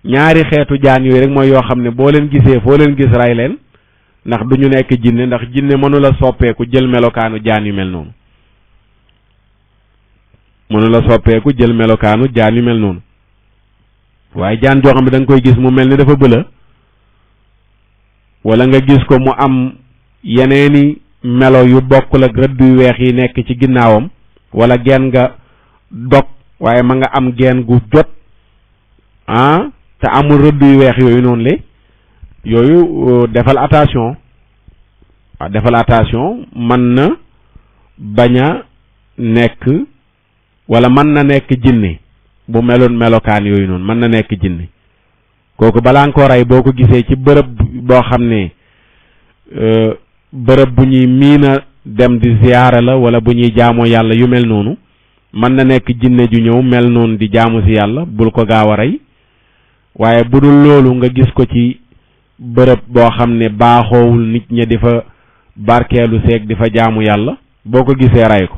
[SPEAKER 2] ñaari xeetu jaan yooyu rek mooy yoo xam ne boo leen gisee foo leen gis rey leen ndax du ñu nekk jinne ndax jinne mënula soppeeku jël melokaanu jaan yu mel noonu mënula soppeeku jël melokaanu jaan yu mel noonu waaye jaan joo xam ne da nga koy gis mu mel ni dafa bëla wala nga gis ko mu am yeneeni melo yu bokkul ak rëdd yu weex yi nekk ci ginnaawam wala geen nga dog waaye ma nga am geen gu jot te amul rëdd yu weex yooyu noonu le yooyu defal attention waaw defal attention mën na bañ a nekk wala mën na nekk jinne bu meloon melokaan yooyu noonu mën na nekk jinne kooku balaa nga ko rey boo ko gisee ci bërëb boo xam ne bërëb bu ñuy miina dem di ziyaara la wala bu ñuy jaamoo yàlla yu mel noonu mën na nekk jinne ju ñëw mel noonu di jaamu si yàlla bul ko gaaw a rey waaye bu dul loolu nga gis ko ci bërëb boo xam ne baaxoowul nit ña di fa barkeelu seeg di fa jaamu yàlla boo ko gisee rey ko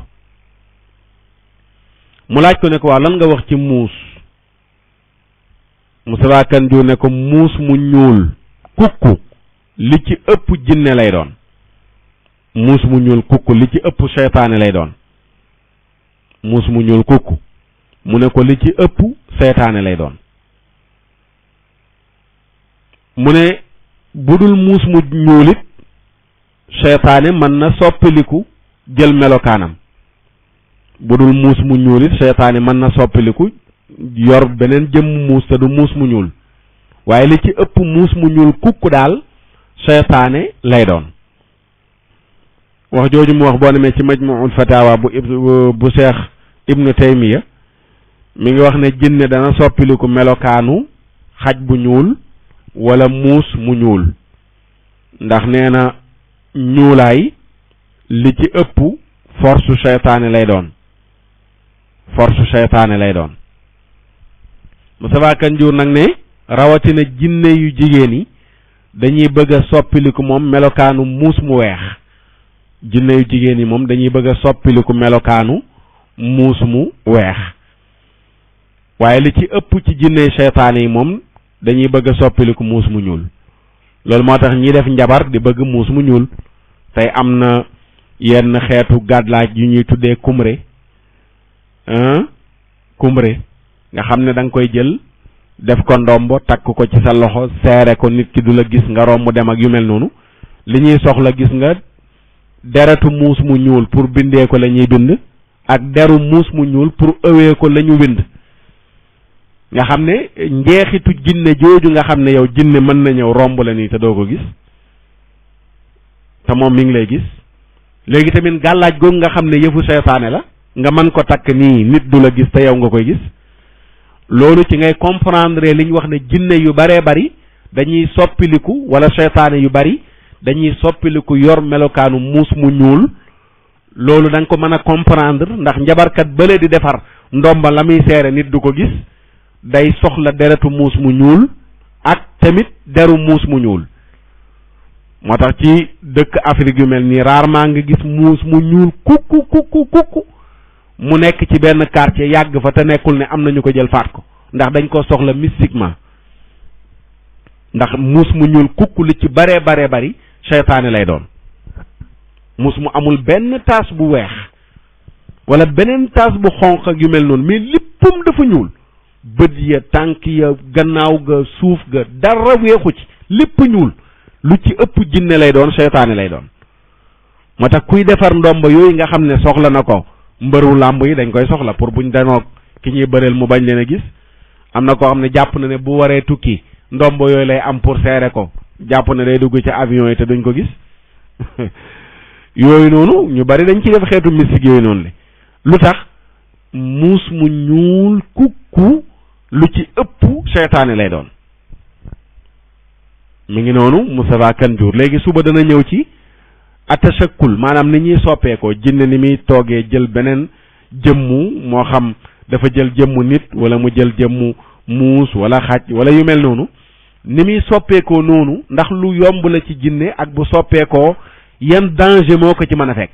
[SPEAKER 2] mu laaj ko ne ko waaw lan nga wax ci muus Moustapha Kane Diour ne ko muus mu ñuul kukku li ci ëpp jinne lay doon muus mu ñuul kukku li ci ëpp seytaane lay doon muus mu ñuul kukku mu ne ko li ci ëpp seytaane lay doon mu ne budul muus mu ñuulit seytaane mën na soppiliku jël melokaanam budul muus mu ñuulit seytaane mën na soppiliku yor beneen jëmm muus te du muus mu ñuul waaye li ci ëpp muus mu ñuul kukku daal seytaane lay doon wax jooju mu wax boo demee ci majmuul fatawa bu Cheikh Ibnu Taymiya mi ngi wax ne jinne dana soppiliku melokaanu xaj bu ñuul wala muus mu ñuul ndax nee na ñuulaay li ci ëpp force seytaane lay doon force seytaane lay doon Moustapha Kane Diour nag ne rawatina jinne yu jigéen yi dañuy bëgg a soppiliku moom melokaanu muus mu weex jinne yu jigéen yi moom dañuy bëgg a soppiliku melokaanu muus mu weex waaye li ci ëpp ci jinne seytaane yi moom dañuy bëgg a soppiliku muus mu ñuul loolu moo tax ñi def njabar di bëgg muus mu ñuul tey am na yenn xeetu gàdlaaj yu ñuy tuddee kumre nga xam ne da nga koy jël def ko ndombo takk ko ci sa loxo seere ko nit ki du la gis nga romb dem ak yu mel noonu li ñuy soxla gis nga deretu muus mu ñuul pour bindee ko la ñuy bind ak deru muus mu ñuul pour ëwee ko la ñu bind nga xam ne njeexitu jinne jooju nga xam ne yow jinne mën na ñëw romb la nii te doo ko gis te moom mi ngi lay gis léegi tamit gàllaaj googu nga xam ne yëfu seytaane la nga mën ko takk nii nit du la gis te yow nga koy gis loolu ci ngay comprendre li ñu wax ne jinne yu baree bari dañuy soppiliku wala seytaane yu bari dañuy soppiliku yor melokaanu muus mu ñuul loolu da nga ko mën a comprendre ndax njabarkat bële di defar ndomba la muy seere nit du ko gis day soxla deretu muus mu ñuul ak tamit deru muus mu ñuul moo tax ci dëkk Afrique yu mel nii rarement nga gis muus mu ñuul kukku mu nekk ci benn quartier yàgg fa te nekkul ne am na ñu ko jël faat ko ndax dañ ko soxla mystiquement ndax muus mu ñuul kukku li ci baree bari seytaane lay doon muus mu amul benn taas bu weex wala beneen taas bu xonq ak yu mel noonu mais léppam dafa ñuul bët ya tànk ya gannaaw ga suuf ga dara weexu ci lépp ñuul lu ci ëpp jinne lay doon seytaane lay doon moo tax kuy defar ndomba yooyu nga xam ne soxla na ko mbëru làmb yi dañ koy soxla pour buñ danoog ki ñuy bëreel mu bañ leen a gis am na koo xam ne jàpp na ne bu waree tukki ndomba yooyu lay am pour seere ko jàpp na day dugg ci avion yi te duñ ko gis yooyu noonu ñu bari dañ ci def xeetu mystique yooyu noonu li lu tax muus mu ñuul kukku lu ci ëpp seytaane lay doon mi ngi noonu Moustapha Kanjour léegi suba dana ñëw ci atashakkul maanaam ni ñuy soppeekoo jinne ni muy toogee jël beneen jëmmu moo xam dafa jël jëmmu nit wala mu jël jëmmu muus wala xaj wala yu mel noonu ni muy soppeekoo noonu ndax lu yomb la ci jinne ak bu soppeekoo yan danger moo ko ci mën a fekk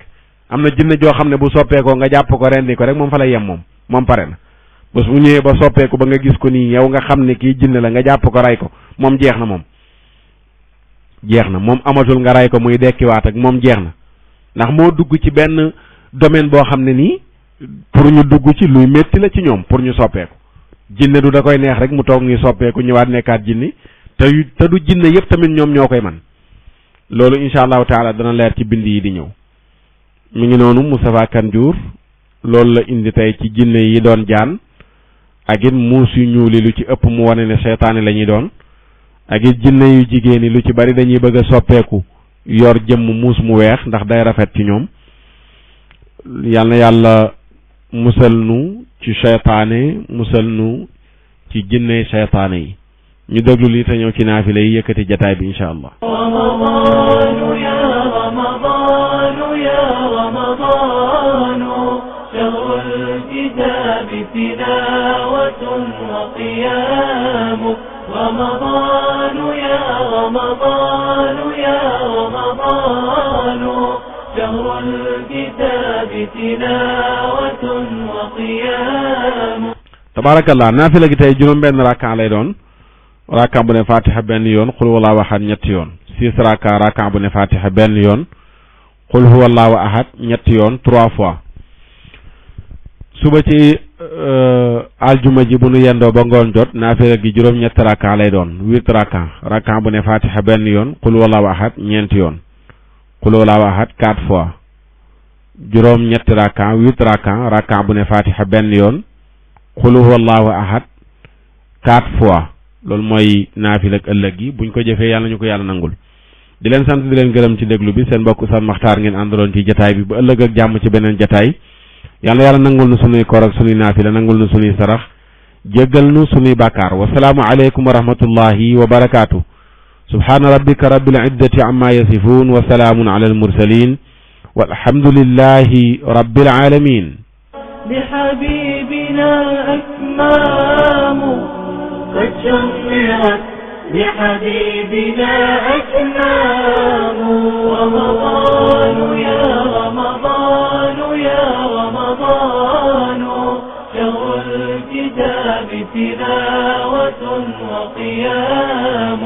[SPEAKER 2] am na jinne joo xam ne bu soppeekoo nga jàpp ko rendi ko rek moom fa lay yem moom pare na bés bu ñëwee ba soppeeku ba nga gis ko nii yow nga xam ne kii jinne la nga jàpp ko rey ko moom jeex na moom amatul nga ray ko muy dekkiwaat ak moom jeex na ndax moo dugg ci benn domaine boo xam ne nii pour ñu dugg ci luy métti la ci ñoom pour ñu soppeeku jinne du da koy neex rek mu toog ngi soppeeku ñëwaat nekkaat jinni te du jinne yëpp tamit ñoom ñoo koy man loolu incha allahu taala dana leer ci bind yi di ñëw mi ngi noonu Moustapha Kanjour loolu la indi tey ci jinne yi doon jaan ak it muus yu ñuuli lu ci ëpp mu wane ne seytaane la ñuy doon ak it jinne yu jigéen yi lu ci bari dañuy bëgg a soppeeku yor jëmm muus mu weex ndax day rafet ci ñoom yal na yàlla musal nu ci seytaane musal nu ci jinne seytaane yi ñu déglu lii te ñëw ci naafila yi yëkkati jataay bi insha allah
[SPEAKER 1] رمضان يا رمضان يا رمضان شهر الكتاب تلاوة وقيام رمضان يا رمضان يا رمضان شهر الكتاب تلاوة وقيام
[SPEAKER 2] tabarakallah naafila gi tey juróom benn rakka lay doon rakka bu ne fatiha benn yoon qul huwallahu ahad ñetti yoon 6 rakka bu ne fatiha benn yoon qul huwallahu ahad ñetti yoon 3 fois suba ci aljuma ji bu nu yendoo ba ngoon jot naafila gi juróom ñetti rakka lay doon 8 rakka bu ne fatiha benn yoon qul huwallahu ahad ñeenti yoon qul huwallahu ahad 4 fois juróom ñetti rakka 8 rakka bu ne fatiha benn yoon qul huwallahu ahad 4 fois loolu mooy naafila ak ëllëg gi buñ ko jëfee yàlla ñu ko yàlla nangul di leen sant di leen gërëm ci déglu bi seen mbokk Oustaz Makhtar ngeen àndaloon ci jataay bi ba ëllëg ak jàmm ci beneen jataay yàlla nangul nu sunuy koor ak sunuy naafila nangul nu sunuy sarax jéggal nu sunuy bàkkaar wasalaamu aleykum wa rahmatullahi wa barakaatu subhaana rabbika rabbil izzati amma yasifun wa salaamun ala al mursalin walhamdulillahi rabbil alamin
[SPEAKER 1] لحبيبنا أكمام قد شمرت لحبيبنا أكمام رمضان يا رمضان يا رمضان شهر الكتاب تلاوة وقيام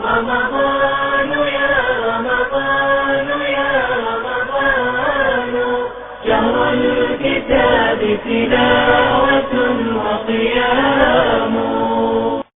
[SPEAKER 1] رمضان يا رمضان يا رمضان شهر الكتاب تلاوة